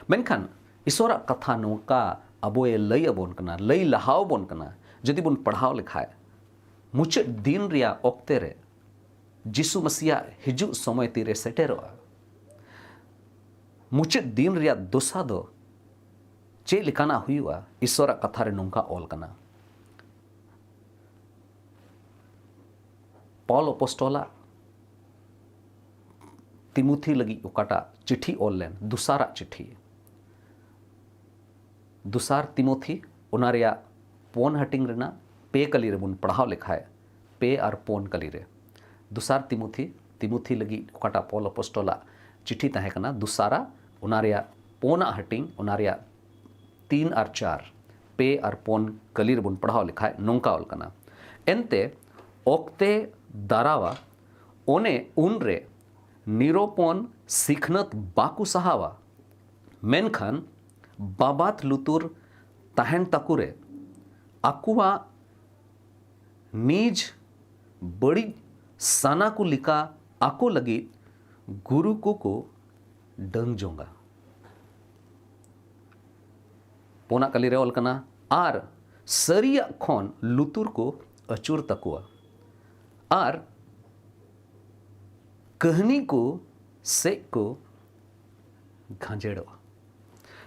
ᱢᱮᱱᱠᱷᱟᱱ ᱤᱥᱥᱚᱨᱟᱜ ᱠᱟᱛᱷᱟ ᱱᱚᱝᱠᱟ ᱟᱵᱚᱭ ᱞᱟᱹᱭ ᱟᱵᱚᱱ ᱠᱟᱱᱟ, ᱞᱟᱹᱭ ᱞᱟᱦᱟ ᱟᱵᱚᱱ ᱠᱟᱱᱟ, ᱡᱩᱫᱤ ᱵᱚᱱ ᱯᱟᱲᱦᱟᱣ ᱞᱮᱠᱷᱟᱡ, ᱢᱩᱪᱟᱹᱫ ᱫᱤᱱ ᱨᱮᱭᱟᱜ ᱚᱠᱛᱮ ᱨᱮ ᱡᱤᱥᱩ ᱢᱟᱥᱤᱭᱟᱜ ᱦᱤᱡᱩᱜ ᱥᱚᱢᱚᱭ ᱛᱤᱨᱮ ᱥᱮᱴᱮᱨᱚᱜᱼᱟ? ᱢᱩᱪᱟᱹᱫ ᱫᱤᱱ ᱨᱮᱭᱟᱜ ᱫᱚᱥᱟ ᱫᱚ ᱪᱮᱫ ᱞᱮᱠᱟᱱᱟᱜ ᱦᱩᱭᱩᱜᱼᱟ? ᱤᱥᱥᱚᱨᱟᱜ ᱠᱟᱛᱷᱟ ᱨᱮ ᱱᱚᱝᱠᱟ ᱚᱞ ᱠᱟᱱᱟ, ᱯᱚᱞ ᱟᱯᱚᱥᱴᱚᱞᱟᱜ ᱛᱤᱢᱩᱛᱷᱤ ᱞᱟᱹᱜᱤᱫ ᱚᱠᱟᱴᱟᱜ ᱪᱤᱴᱷᱤ ᱚᱞ ᱞᱮᱱ, ᱫᱚᱥᱟᱨᱟᱜ ᱪᱤᱴᱷᱤ, ᱫᱚᱥᱟᱨ ᱛᱤᱢᱳᱛᱷᱤ, ᱚᱱᱟ ᱨᱮᱭᱟᱜ ᱯᱩᱱ ᱦᱟᱹᱴᱤᱧ ᱨᱮᱱᱟᱜ ᱯᱮ ᱠᱟᱹᱞᱤ ᱨᱮᱵᱚᱱ ᱯᱟᱲᱦᱟᱣ ᱞᱮᱠᱷᱟᱡ, ᱯᱮ ᱟᱨ ᱯᱩᱱ ᱠᱟᱹᱞᱤ ᱨᱮ ᱫᱚᱥᱟᱨ ᱛᱤᱢᱳᱛᱷᱤ, ᱛᱤᱢᱳᱛᱷᱤ ᱞᱟᱹᱜᱤᱫ ᱚᱠᱟᱴᱟᱜ ᱯᱚᱞ ᱟᱯᱚᱥᱴᱚᱞᱟᱜ ᱪᱤᱴᱷᱤ ᱛᱟᱦᱮᱸ ᱠᱟᱱᱟ, ᱫᱚᱥᱟᱨᱟ, ᱚᱱᱟ ᱨᱮᱭᱟᱜ ᱯᱩᱱᱟᱜ ᱦᱟᱹᱴᱤᱧ, ᱚᱱᱟ ᱨᱮᱭᱟᱜ ᱛᱤᱱ ᱟᱨ ᱪᱟᱨ, ᱯᱮ ᱟᱨ ᱯᱩᱱ ᱠᱟᱹᱞᱤ ᱨᱮᱵᱚᱱ ᱯᱟᱲᱦᱟᱣ ᱞᱮᱠᱷᱟᱡ ᱱᱚᱝᱠᱟ ᱚᱞ ᱠᱟᱱᱟ, ᱮᱱᱛᱮ ᱚᱠᱛᱮ ᱫᱟᱨᱟᱣᱟ, ᱚᱱᱮ ᱩᱱᱨᱮ ᱱᱤᱨᱚᱯᱚᱱ ᱥᱤᱠᱷᱱᱟᱹᱛ ᱵᱟᱠᱚ ᱥᱟᱦᱟᱣᱟ, ᱢᱮᱱᱠᱷᱟᱱ ᱵᱟᱵᱟᱛ ᱞᱩᱛᱩᱨ ᱛᱟᱦᱮᱱ ᱛᱟᱠᱚ ᱨᱮ ᱟᱠᱚᱣᱟᱜ ᱱᱤᱡ ᱵᱟᱹᱲᱤᱡ ᱥᱟᱱᱟ ᱠᱚ ᱞᱮᱠᱟ ᱟᱠᱚ ᱞᱟᱹᱜᱤᱫ ᱜᱩᱨᱩ ᱠᱚᱠᱚ ᱰᱟᱹᱝ ᱡᱚᱝᱟ᱾ ᱯᱳᱱᱟᱜ ᱠᱟᱹᱞᱤ ᱨᱮ ᱚᱞ ᱠᱟᱱᱟ, ᱟᱨ ᱥᱟᱹᱨᱤᱭᱟᱜ ᱠᱷᱚᱱ ᱞᱩᱛᱩᱨ ᱠᱚ ᱟᱹᱪᱩᱨ ᱛᱟᱠᱚᱣᱟ ᱟᱨ ᱠᱟᱹᱦᱱᱤ ᱠᱚ ᱥᱮᱫ ᱠᱚ ᱜᱷᱟᱸᱡᱮᱲᱚᱜᱼᱟ᱾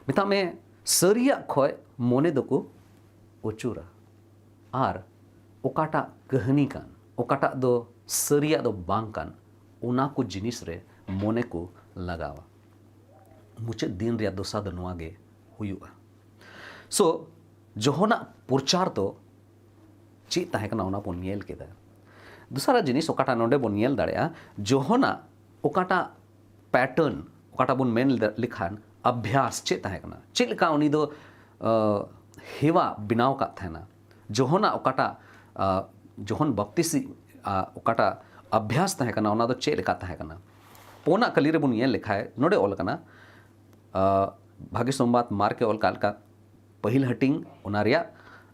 ᱢᱮᱛᱟᱜ ᱢᱮ, ᱥᱟᱹᱨᱤᱭᱟᱜ ᱠᱷᱚᱡ ᱢᱚᱱᱮ ᱫᱚᱠᱚ ᱟᱹᱪᱩᱨᱟ, ᱟᱨ ᱚᱠᱟᱴᱟᱜ ᱠᱟᱹᱦᱱᱤ ᱠᱟᱱ, ᱚᱠᱟᱴᱟᱜ ᱫᱚ ᱥᱟᱹᱨᱤᱭᱟᱜ ᱫᱚ ᱵᱟᱝ ᱠᱟᱱ, ᱚᱱᱟ ᱠᱚ ᱡᱤᱱᱤᱥ ᱨᱮ ᱢᱚᱱᱮ ᱠᱚ ᱞᱟᱜᱟᱣᱟ᱾ ᱢᱩᱪᱟᱹᱫ ᱫᱤᱱ ᱨᱮᱭᱟᱜ ᱫᱚᱥᱟ ᱫᱚ ᱱᱚᱣᱟ ᱜᱮ ᱦᱩᱭᱩᱜᱼᱟ᱾ ᱥᱳ, ᱡᱚᱦᱚᱱᱟᱜ ᱯᱨᱚᱪᱟᱨ ᱫᱚ ᱪᱮᱫ ᱛᱟᱦᱮᱸ ᱠᱟᱱᱟ, ᱚᱱᱟ ᱵᱚᱱ ᱧᱮᱞ ᱠᱮᱫᱟ᱾ ᱫᱚᱥᱟᱨᱟᱜ ᱡᱤᱱᱤᱥ ᱚᱠᱟᱴᱟᱜ ᱱᱚᱰᱮ ᱵᱚᱱ ᱧᱮᱞ ᱫᱟᱲᱮᱭᱟᱜᱼᱟ, ᱡᱚᱦᱚᱱᱟᱜ ᱚᱠᱟᱴᱟᱜ ᱯᱮᱴᱟᱨᱱ, ᱚᱠᱟᱴᱟᱜ ᱵᱚᱱ ᱢᱮᱱ ᱞᱮ-, ᱞᱮᱠᱷᱟᱱ ᱚᱵᱷᱭᱟᱥ ᱪᱮᱫ ᱛᱟᱦᱮᱸ ᱠᱟᱱᱟ, ᱪᱮᱫ ᱞᱮᱠᱟ ᱩᱱᱤ ᱫᱚ, ᱟ, ᱦᱮᱣᱟ ᱵᱮᱱᱟᱣ ᱠᱟᱫ ᱛᱟᱦᱮᱱᱟ᱾ ᱡᱚᱦᱚᱱᱟᱜ ᱚᱠᱟᱴᱟᱜ, ᱟ, ᱡᱚᱦᱚᱱ ᱵᱟᱯᱛᱤᱥᱤ, ᱟ, ᱚᱠᱟᱴᱟᱜ ᱚᱵᱷᱭᱟᱥ ᱛᱟᱦᱮᱸ ᱠᱟᱱᱟ, ᱚᱱᱟ ᱫᱚ ᱪᱮᱫ ᱞᱮᱠᱟ ᱛᱟᱦᱮᱸ ᱠᱟᱱᱟ? ᱯᱳᱱᱟᱜ ᱠᱟᱹᱞᱤ ᱨᱮᱵᱚᱱ ᱧᱮᱞ ᱞᱮᱠᱷᱟᱡ ᱱᱚᱰᱮ ᱚᱞ ᱠᱟᱱᱟ, ᱟ, ᱵᱷᱟᱜᱮ ᱥᱚᱢᱵᱟᱫ ᱢᱟᱨᱠᱮ ᱚᱞ ᱠᱟᱜ ᱞᱮᱠᱟ, ᱯᱟᱹᱦᱤᱞ ᱦᱟᱹᱴᱤᱧ, ᱚᱱᱟ ᱨᱮᱭᱟᱜ,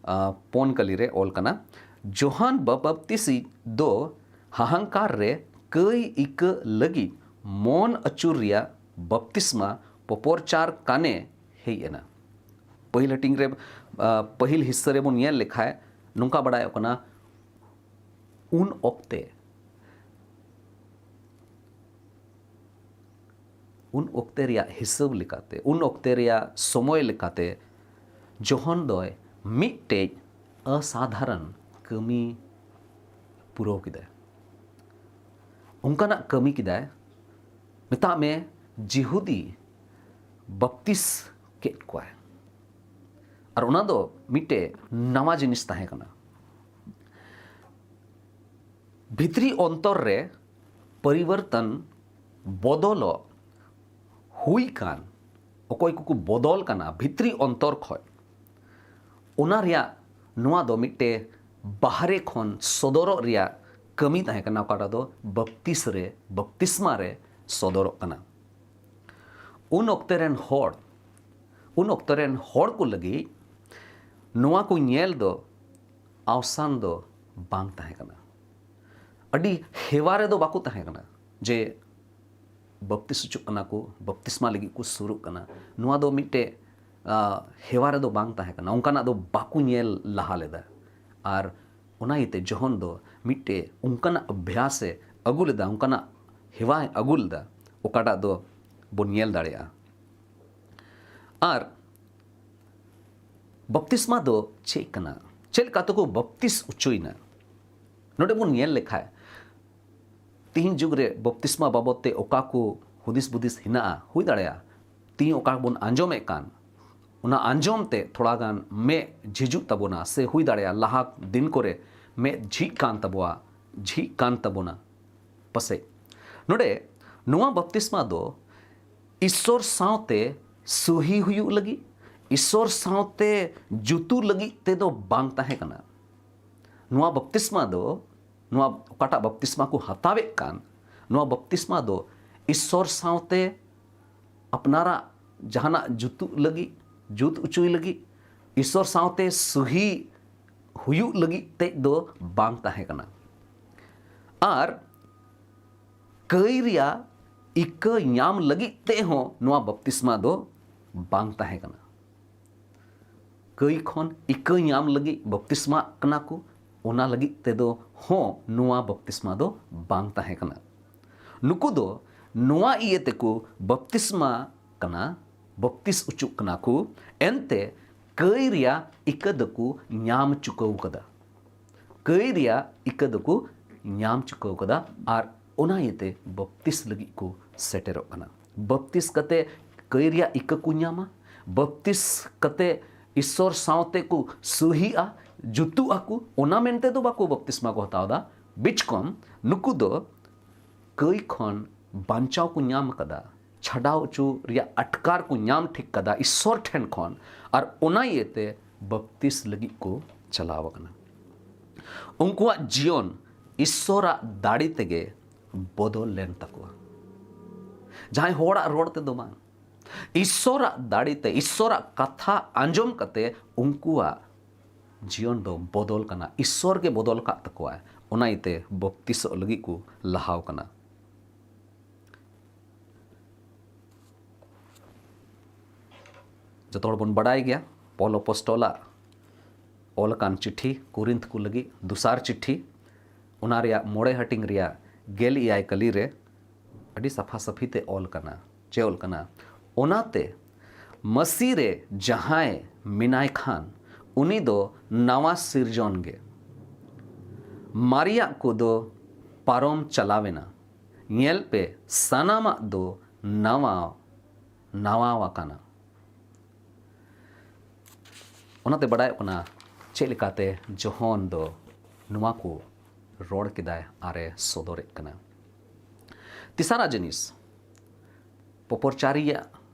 ᱟ, ᱯᱳᱱ ᱠᱟᱹᱞᱤ ᱨᱮ ᱚᱞ ᱠᱟᱱᱟ, ᱡᱚᱦᱟᱱ ᱵᱟᱯᱛᱤᱥᱤ ᱫᱚ ᱦᱟᱦᱟᱝᱠᱟᱨ ᱨᱮ ᱠᱟᱹᱭ ᱤᱠᱟᱹ ᱞᱟᱹᱜᱤᱫ ᱢᱚᱱ ᱟᱹᱪᱩᱨ ᱨᱮᱭᱟᱜ ᱵᱟᱯᱛᱤᱥᱢᱟ ᱯᱚᱯᱚᱨᱪᱟᱨ ᱠᱟᱱᱮ ᱦᱮᱡ ᱮᱱᱟ᱾ ᱯᱟᱹᱦᱤᱞ ᱦᱟᱹᱴᱤᱧ ᱨᱮ, ᱟ, ᱯᱟᱹᱦᱤᱞ ᱦᱤᱥᱥᱟᱹ ᱨᱮᱵᱚᱱ ᱧᱮᱞ ᱞᱮᱠᱷᱟᱡ ᱱᱚᱝᱠᱟ ᱵᱟᱰᱟᱭᱚᱜ ᱠᱟᱱᱟ, ᱩᱱ ᱚᱠᱛᱮ ᱩᱱ ᱚᱠᱛᱮ ᱨᱮᱭᱟᱜ ᱦᱤᱥᱟᱹᱵ ᱞᱮᱠᱟᱛᱮ, ᱩᱱ ᱚᱠᱛᱮ ᱨᱮᱭᱟᱜ ᱥᱚᱢᱚᱭ ᱞᱮᱠᱟᱛᱮ ᱡᱚᱦᱚᱱ ᱫᱚᱭ ᱢᱤᱫᱴᱮᱡ ᱚᱥᱟᱫᱷᱟᱨᱚᱱ ᱠᱟᱹᱢᱤ ᱯᱩᱨᱟᱹᱣ ᱠᱮᱫᱟᱭ᱾ ᱚᱱᱠᱟᱱᱟᱜ ᱠᱟᱹᱢᱤ ᱠᱮᱫᱟᱭ, ᱢᱮᱛᱟᱜ ᱢᱮ, ᱡᱤᱦᱩᱫᱤ ᱵᱟᱯᱛᱤᱥ ᱠᱮᱫ ᱠᱚᱣᱟᱭ᱾ ᱟᱨ ᱚᱱᱟ ᱫᱚ ᱢᱤᱫᱴᱮᱡ ᱱᱟᱣᱟ ᱡᱤᱱᱤᱥ ᱛᱟᱦᱮᱸ ᱠᱟᱱᱟ᱾ ᱵᱷᱤᱛᱨᱤ ᱚᱱᱛᱚᱨ ᱨᱮ ᱯᱚᱨᱤᱵᱚᱨᱛᱚᱱ, ᱵᱚᱫᱚᱞᱚᱜ ᱦᱩᱭ ᱠᱟᱱ, ᱚᱠᱚᱭ ᱠᱚᱠᱚ ᱵᱚᱫᱚᱞ ᱠᱟᱱᱟ ᱵᱷᱤᱛᱨᱤ ᱚᱱᱛᱚᱨ ᱠᱷᱚᱡ, ᱚᱱᱟ ᱨᱮᱭᱟᱜ, ᱱᱚᱣᱟ ᱫᱚ ᱢᱤᱫᱴᱮᱱ ᱵᱟᱦᱨᱮ ᱠᱷᱚᱱ ᱥᱚᱫᱚᱨᱚᱜ ᱨᱮᱭᱟᱜ ᱠᱟᱹᱢᱤ ᱛᱟᱦᱮᱸ ᱠᱟᱱᱟ, ᱚᱠᱟᱴᱟᱜ ᱫᱚ ᱵᱟᱯᱛᱤᱥ ᱨᱮ, ᱵᱟᱯᱛᱤᱥᱢᱟ ᱨᱮ ᱥᱚᱫᱚᱨᱚᱜ ᱠᱟᱱᱟ᱾ ᱩᱱ ᱚᱠᱛᱮ ᱨᱮᱱ ᱦᱚᱲ, ᱩᱱ ᱚᱠᱛᱮ ᱨᱮᱱ ᱦᱚᱲ ᱠᱚ ᱞᱟᱹᱜᱤᱫ ᱱᱚᱣᱟ ᱠᱚ ᱧᱮᱞ ᱫᱚ ᱟᱣᱥᱟᱱ ᱫᱚ ᱵᱟᱝ ᱛᱟᱦᱮᱸ ᱠᱟᱱᱟ᱾ ᱟᱹᱰᱤ ᱦᱮᱣᱟ ᱨᱮᱫᱚ ᱵᱟᱠᱚ ᱛᱟᱦᱮᱸ ᱠᱟᱱᱟ ᱡᱮ ᱵᱟᱯᱛᱤᱥ ᱦᱚᱪᱚᱜ ᱠᱟᱱᱟ ᱠᱚ, ᱵᱟᱯᱛᱤᱥᱢᱟ ᱞᱟᱹᱜᱤᱫ ᱠᱚ ᱥᱩᱨᱩᱜ ᱠᱟᱱᱟ᱾ ᱱᱚᱣᱟ ᱫᱚ ᱢᱤᱫᱴᱮᱡ, ᱟ, ᱦᱮᱣᱟ ᱨᱮᱫᱚ ᱵᱟᱝ ᱛᱟᱦᱮᱸ ᱠᱟᱱᱟ, ᱚᱱᱠᱟᱱᱟᱜ ᱫᱚ ᱵᱟᱠᱚ ᱧᱮᱞ ᱞᱟᱦᱟ ᱞᱮᱫᱟ᱾ ᱟᱨ ᱚᱱᱟ ᱤᱭᱟᱹᱛᱮ ᱡᱚᱦᱚᱱ ᱫᱚ ᱢᱤᱫᱴᱮᱡ ᱚᱱᱠᱟᱱᱟᱜ ᱚᱵᱷᱭᱟᱥ ᱮ ᱟᱹᱜᱩ ᱞᱮᱫᱟ, ᱚᱱᱠᱟᱱᱟᱜ ᱦᱮᱣᱟᱭ ᱟᱹᱜᱩ ᱞᱮᱫᱟ, ᱚᱠᱟᱴᱟᱜ ᱫᱚ ᱵᱚᱱ ᱧᱮᱞ ᱫᱟᱲᱮᱭᱟᱜᱼᱟ᱾ ᱟᱨ ᱵᱟᱯᱛᱤᱥᱢᱟ ᱫᱚ ᱪᱮᱫ ᱠᱟᱱᱟ? ᱪᱮᱫ ᱞᱮᱠᱟ ᱛᱮᱠᱚ ᱵᱟᱯᱛᱤᱥ ᱚᱪᱚᱭᱮᱱᱟ? ᱱᱚᱰᱮ ᱵᱚᱱ ᱧᱮᱞ ᱞᱮᱠᱷᱟᱡ, ᱛᱤᱦᱤᱧ ᱡᱩᱜᱽ ᱨᱮ ᱵᱟᱯᱛᱤᱥᱢᱟ ᱵᱟᱵᱚᱫ ᱛᱮ ᱚᱠᱟ ᱠᱚ ᱦᱩᱫᱤᱥ ᱵᱩᱫᱤᱥ ᱦᱮᱱᱟᱜᱼᱟ, ᱦᱩᱭ ᱫᱟᱲᱮᱭᱟᱜᱼᱟ ᱛᱤᱦᱤᱧ ᱚᱠᱟ ᱵᱚᱱ ᱟᱸᱡᱚᱢᱮᱫ ᱠᱟᱱ, ᱚᱱᱟ ᱟᱸᱡᱚᱢ ᱛᱮ ᱛᱷᱚᱲᱟ ᱜᱟᱱ ᱢᱮᱫ ᱡᱷᱤᱡᱩᱜ ᱛᱟᱵᱚᱱᱟ, ᱥᱮ ᱦᱩᱭ ᱫᱟᱲᱮᱭᱟᱜᱼᱟ ᱞᱟᱦᱟ ᱫᱤᱱ ᱠᱚᱨᱮ ᱢᱮᱫ ᱡᱷᱤᱡ ᱠᱟᱱ ᱛᱟᱵᱚᱣᱟ, ᱡᱷᱤᱡ ᱠᱟᱱ ᱛᱟᱵᱚᱱᱟ ᱯᱟᱥᱮᱡ᱾ ᱱᱚᱰᱮ ᱱᱚᱣᱟ ᱵᱟᱯᱛᱤᱥᱢᱟ ᱫᱚ ᱤᱥᱥᱚᱨ ᱥᱟᱶᱛᱮ ᱥᱩᱦᱤ ᱦᱩᱭᱩᱜ ᱞᱟᱹᱜᱤᱫ, ᱤᱥᱥᱚᱨ ᱥᱟᱶᱛᱮ ᱡᱩᱛᱩᱜ ᱞᱟᱹᱜᱤᱫ ᱛᱮᱫᱚ ᱵᱟᱝ ᱛᱟᱦᱮᱸ ᱠᱟᱱᱟ᱾ ᱱᱚᱣᱟ ᱵᱟᱯᱛᱤᱥᱢᱟ ᱫᱚ, ᱱᱚᱣᱟ ᱚᱠᱟᱴᱟᱜ ᱵᱟᱯᱛᱤᱥᱢᱟ ᱠᱚ ᱦᱟᱛᱟᱣᱮᱫ ᱠᱟᱱ, ᱱᱚᱣᱟ ᱵᱟᱯᱛᱤᱥᱢᱟ ᱫᱚ ᱤᱥᱥᱚᱨ ᱥᱟᱶᱛᱮ ᱟᱯᱱᱟᱨᱟᱜ ᱡᱟᱦᱟᱱᱟᱜ ᱡᱩᱛᱩᱜ ᱞᱟᱹᱜᱤᱫ, ᱡᱩᱛ ᱚᱪᱚᱭ ᱞᱟᱹᱜᱤᱫ, ᱤᱥᱥᱚᱨ ᱥᱟᱶᱛᱮ ᱥᱩᱦᱤ ᱦᱩᱭᱩᱜ ᱞᱟᱹᱜᱤᱫ ᱛᱮᱫ ᱫᱚ ᱵᱟᱝ ᱛᱟᱦᱮᱸ ᱠᱟᱱᱟ᱾ ᱟᱨ ᱠᱟᱹᱭ ᱨᱮᱭᱟᱜ ᱤᱠᱟᱹ ᱧᱟᱢ ᱞᱟᱹᱜᱤᱫ ᱛᱮᱦᱚᱸ ᱱᱚᱣᱟ ᱵᱟᱯᱛᱤᱥᱢᱟ ᱫᱚ ᱵᱟᱝ ᱛᱟᱦᱮᱸ ᱠᱟᱱᱟ᱾ ᱠᱟᱹᱭ ᱠᱷᱚᱱ ᱤᱠᱟᱹ ᱧᱟᱢ ᱞᱟᱹᱜᱤᱫ ᱵᱟᱯᱛᱤᱥᱢᱟᱜ ᱠᱟᱱᱟ ᱠᱚ, ᱚᱱᱟ ᱞᱟᱹᱜᱤᱫ ᱛᱮᱫᱚ ᱦᱚᱸ ᱱᱚᱣᱟ ᱵᱟᱯᱛᱤᱥᱢᱟ ᱫᱚ ᱵᱟᱝ ᱛᱟᱦᱮᱸ ᱠᱟᱱᱟ᱾ ᱱᱩᱠᱩ ᱫᱚ ᱱᱚᱣᱟ ᱤᱭᱟᱹ ᱛᱮᱠᱚ ᱵᱟᱯᱛᱤᱥᱢᱟ ᱠᱟᱱᱟ, ᱵᱟᱯᱛᱤᱥ ᱚᱪᱚᱜ ᱠᱟᱱᱟ ᱠᱚ, ᱮᱱᱛᱮ ᱠᱟᱹᱭ ᱨᱮᱭᱟᱜ ᱤᱠᱟᱹ ᱫᱚᱠᱚ ᱧᱟᱢ ᱪᱩᱠᱟᱹᱣ ᱠᱟᱫᱟ᱾ ᱠᱟᱹᱭ ᱨᱮᱭᱟᱜ ᱤᱠᱟᱹ ᱫᱚᱠᱚ ᱧᱟᱢ ᱪᱩᱠᱟᱹᱣ ᱠᱟᱫᱟ ᱟᱨ ᱚᱱᱟ ᱤᱭᱟᱹᱛᱮ ᱵᱟᱯᱛᱤᱥ ᱞᱟᱹᱜᱤᱫ ᱠᱚ ᱥᱮᱴᱮᱨᱚᱜ ᱠᱟᱱᱟ᱾ ᱵᱟᱯᱛᱤᱥ ᱠᱟᱛᱮ ᱠᱟᱹᱭ ᱨᱮᱭᱟᱜ ᱤᱠᱟᱹ ᱠᱚ ᱧᱟᱢᱟ, ᱵᱟᱯᱛᱤᱥ ᱠᱟᱛᱮ ᱤᱥᱥᱚᱨ ᱥᱟᱶᱛᱮ ᱠᱚ ᱥᱩᱦᱤᱜᱼᱟ, ᱡᱩᱛᱩᱜ ᱟᱠᱚ, ᱚᱱᱟ ᱢᱮᱱᱛᱮ ᱫᱚ ᱵᱟᱠᱚ ᱵᱟᱯᱛᱤᱥᱢᱟ ᱠᱚ ᱦᱟᱛᱟᱣ ᱮᱫᱟ᱾ ᱵᱤᱪᱠᱚᱢ ᱱᱩᱠᱩ ᱫᱚ ᱠᱟᱹᱭ ᱠᱷᱚᱱ ᱵᱟᱧᱪᱟᱣ ᱠᱚ ᱧᱟᱢ ᱟᱠᱟᱫᱟ, ᱪᱷᱟᱰᱟᱣ ᱚᱪᱚ ᱨᱮᱭᱟᱜ ᱟᱴᱠᱟᱨ ᱠᱚ ᱧᱟᱢ ᱴᱷᱤᱠ ᱠᱟᱫᱟ ᱤᱥᱥᱚᱨ ᱴᱷᱮᱱ ᱠᱷᱚᱱ, ᱟᱨ ᱚᱱᱟ ᱤᱭᱟᱹᱛᱮ ᱵᱟᱯᱛᱤᱥ ᱞᱟᱹᱜᱤᱫ ᱠᱚ ᱪᱟᱞᱟᱣ ᱟᱠᱟᱱᱟ᱾ ᱩᱱᱠᱩᱣᱟᱜ ᱡᱤᱭᱚᱱ ᱤᱥᱥᱚᱨᱟᱜ ᱫᱟᱲᱮ ᱛᱮᱜᱮ ᱵᱚᱫᱚᱞ ᱞᱮᱱ ᱛᱟᱠᱚᱣᱟ᱾ ᱡᱟᱦᱟᱸᱭ ᱦᱚᱲᱟᱜ ᱨᱚᱲ ᱛᱮᱫᱚ ᱵᱟᱝ, ᱤᱥᱥᱚᱨᱟᱜ ᱫᱟᱲᱮ ᱛᱮ, ᱤᱥᱥᱚᱨᱟᱜ ᱠᱟᱛᱷᱟ ᱟᱸᱡᱚᱢ ᱠᱟᱛᱮ ᱩᱱᱠᱩᱣᱟᱜ ᱡᱤᱭᱚᱱ ᱫᱚ ᱵᱚᱫᱚᱞ ᱠᱟᱱᱟ᱾ ᱤᱥᱥᱚᱨ ᱜᱮ ᱵᱚᱫᱚᱞ ᱠᱟᱜ ᱛᱟᱠᱚᱣᱟᱭ᱾ ᱚᱱᱟ ᱤᱭᱟᱹᱛᱮ ᱵᱟᱯᱛᱤᱥᱚᱜ ᱞᱟᱹᱜᱤᱫ ᱠᱚ ᱞᱟᱦᱟᱣ ᱠᱟᱱᱟ᱾ ᱡᱚᱛᱚ ᱦᱚᱲ ᱵᱚᱱ ᱵᱟᱰᱟᱭ ᱜᱮᱭᱟ, ᱯᱚᱞ ᱚᱯᱚᱥᱴᱚᱞᱟᱜ ᱚᱞ ᱟᱠᱟᱱ ᱪᱤᱴᱷᱤ ᱠᱚᱨᱤᱱᱛᱷ ᱠᱚ ᱞᱟᱹᱜᱤᱫ, ᱫᱚᱥᱟᱨ ᱪᱤᱴᱷᱤ, ᱚᱱᱟ ᱨᱮᱭᱟᱜ ᱢᱚᱬᱮ ᱦᱟᱹᱴᱤᱧ ᱨᱮᱭᱟᱜ ᱜᱮᱞ ᱮᱭᱟᱭ ᱠᱟᱹᱞᱤ ᱨᱮ ᱟᱹᱰᱤ ᱥᱟᱯᱷᱟ ᱥᱟᱹᱯᱷᱤ ᱛᱮ ᱚᱞ ᱠᱟᱱᱟ᱾ ᱪᱮᱫ ᱚᱞ ᱠᱟᱱᱟ? ᱚᱱᱟᱛᱮ ᱢᱟᱹᱥᱤ ᱨᱮ ᱡᱟᱦᱟᱸᱭ ᱢᱮᱱᱟᱭ ᱠᱷᱟᱱ, ᱩᱱᱤ ᱫᱚ ᱱᱟᱣᱟ ᱥᱤᱨᱡᱚᱱ ᱜᱮ᱾ ᱢᱟᱨᱮᱭᱟᱜ ᱠᱚᱫᱚ ᱯᱟᱨᱚᱢ ᱪᱟᱞᱟᱣᱮᱱᱟ, ᱧᱮᱞ ᱯᱮ, ᱥᱟᱱᱟᱢᱟᱜ ᱫᱚ ᱱᱟᱣᱟ, ᱱᱟᱣᱟ ᱟᱠᱟᱱᱟ᱾ ᱚᱱᱟᱛᱮ ᱵᱟᱰᱟᱭᱚᱜ ᱠᱟᱱᱟ ᱪᱮᱫ ᱞᱮᱠᱟᱛᱮ ᱡᱚᱦᱚᱱ ᱫᱚ ᱱᱚᱣᱟ ᱠᱚ ᱨᱚᱲ ᱠᱮᱫᱟᱭ ᱟᱨᱮ ᱥᱚᱫᱚᱨᱮᱫ ᱠᱟᱱᱟ᱾ ᱛᱮᱥᱟᱨᱟᱜ ᱡᱤᱱᱤᱥ, ᱯᱚᱯᱚᱨᱪᱟᱨᱤᱭᱟᱜ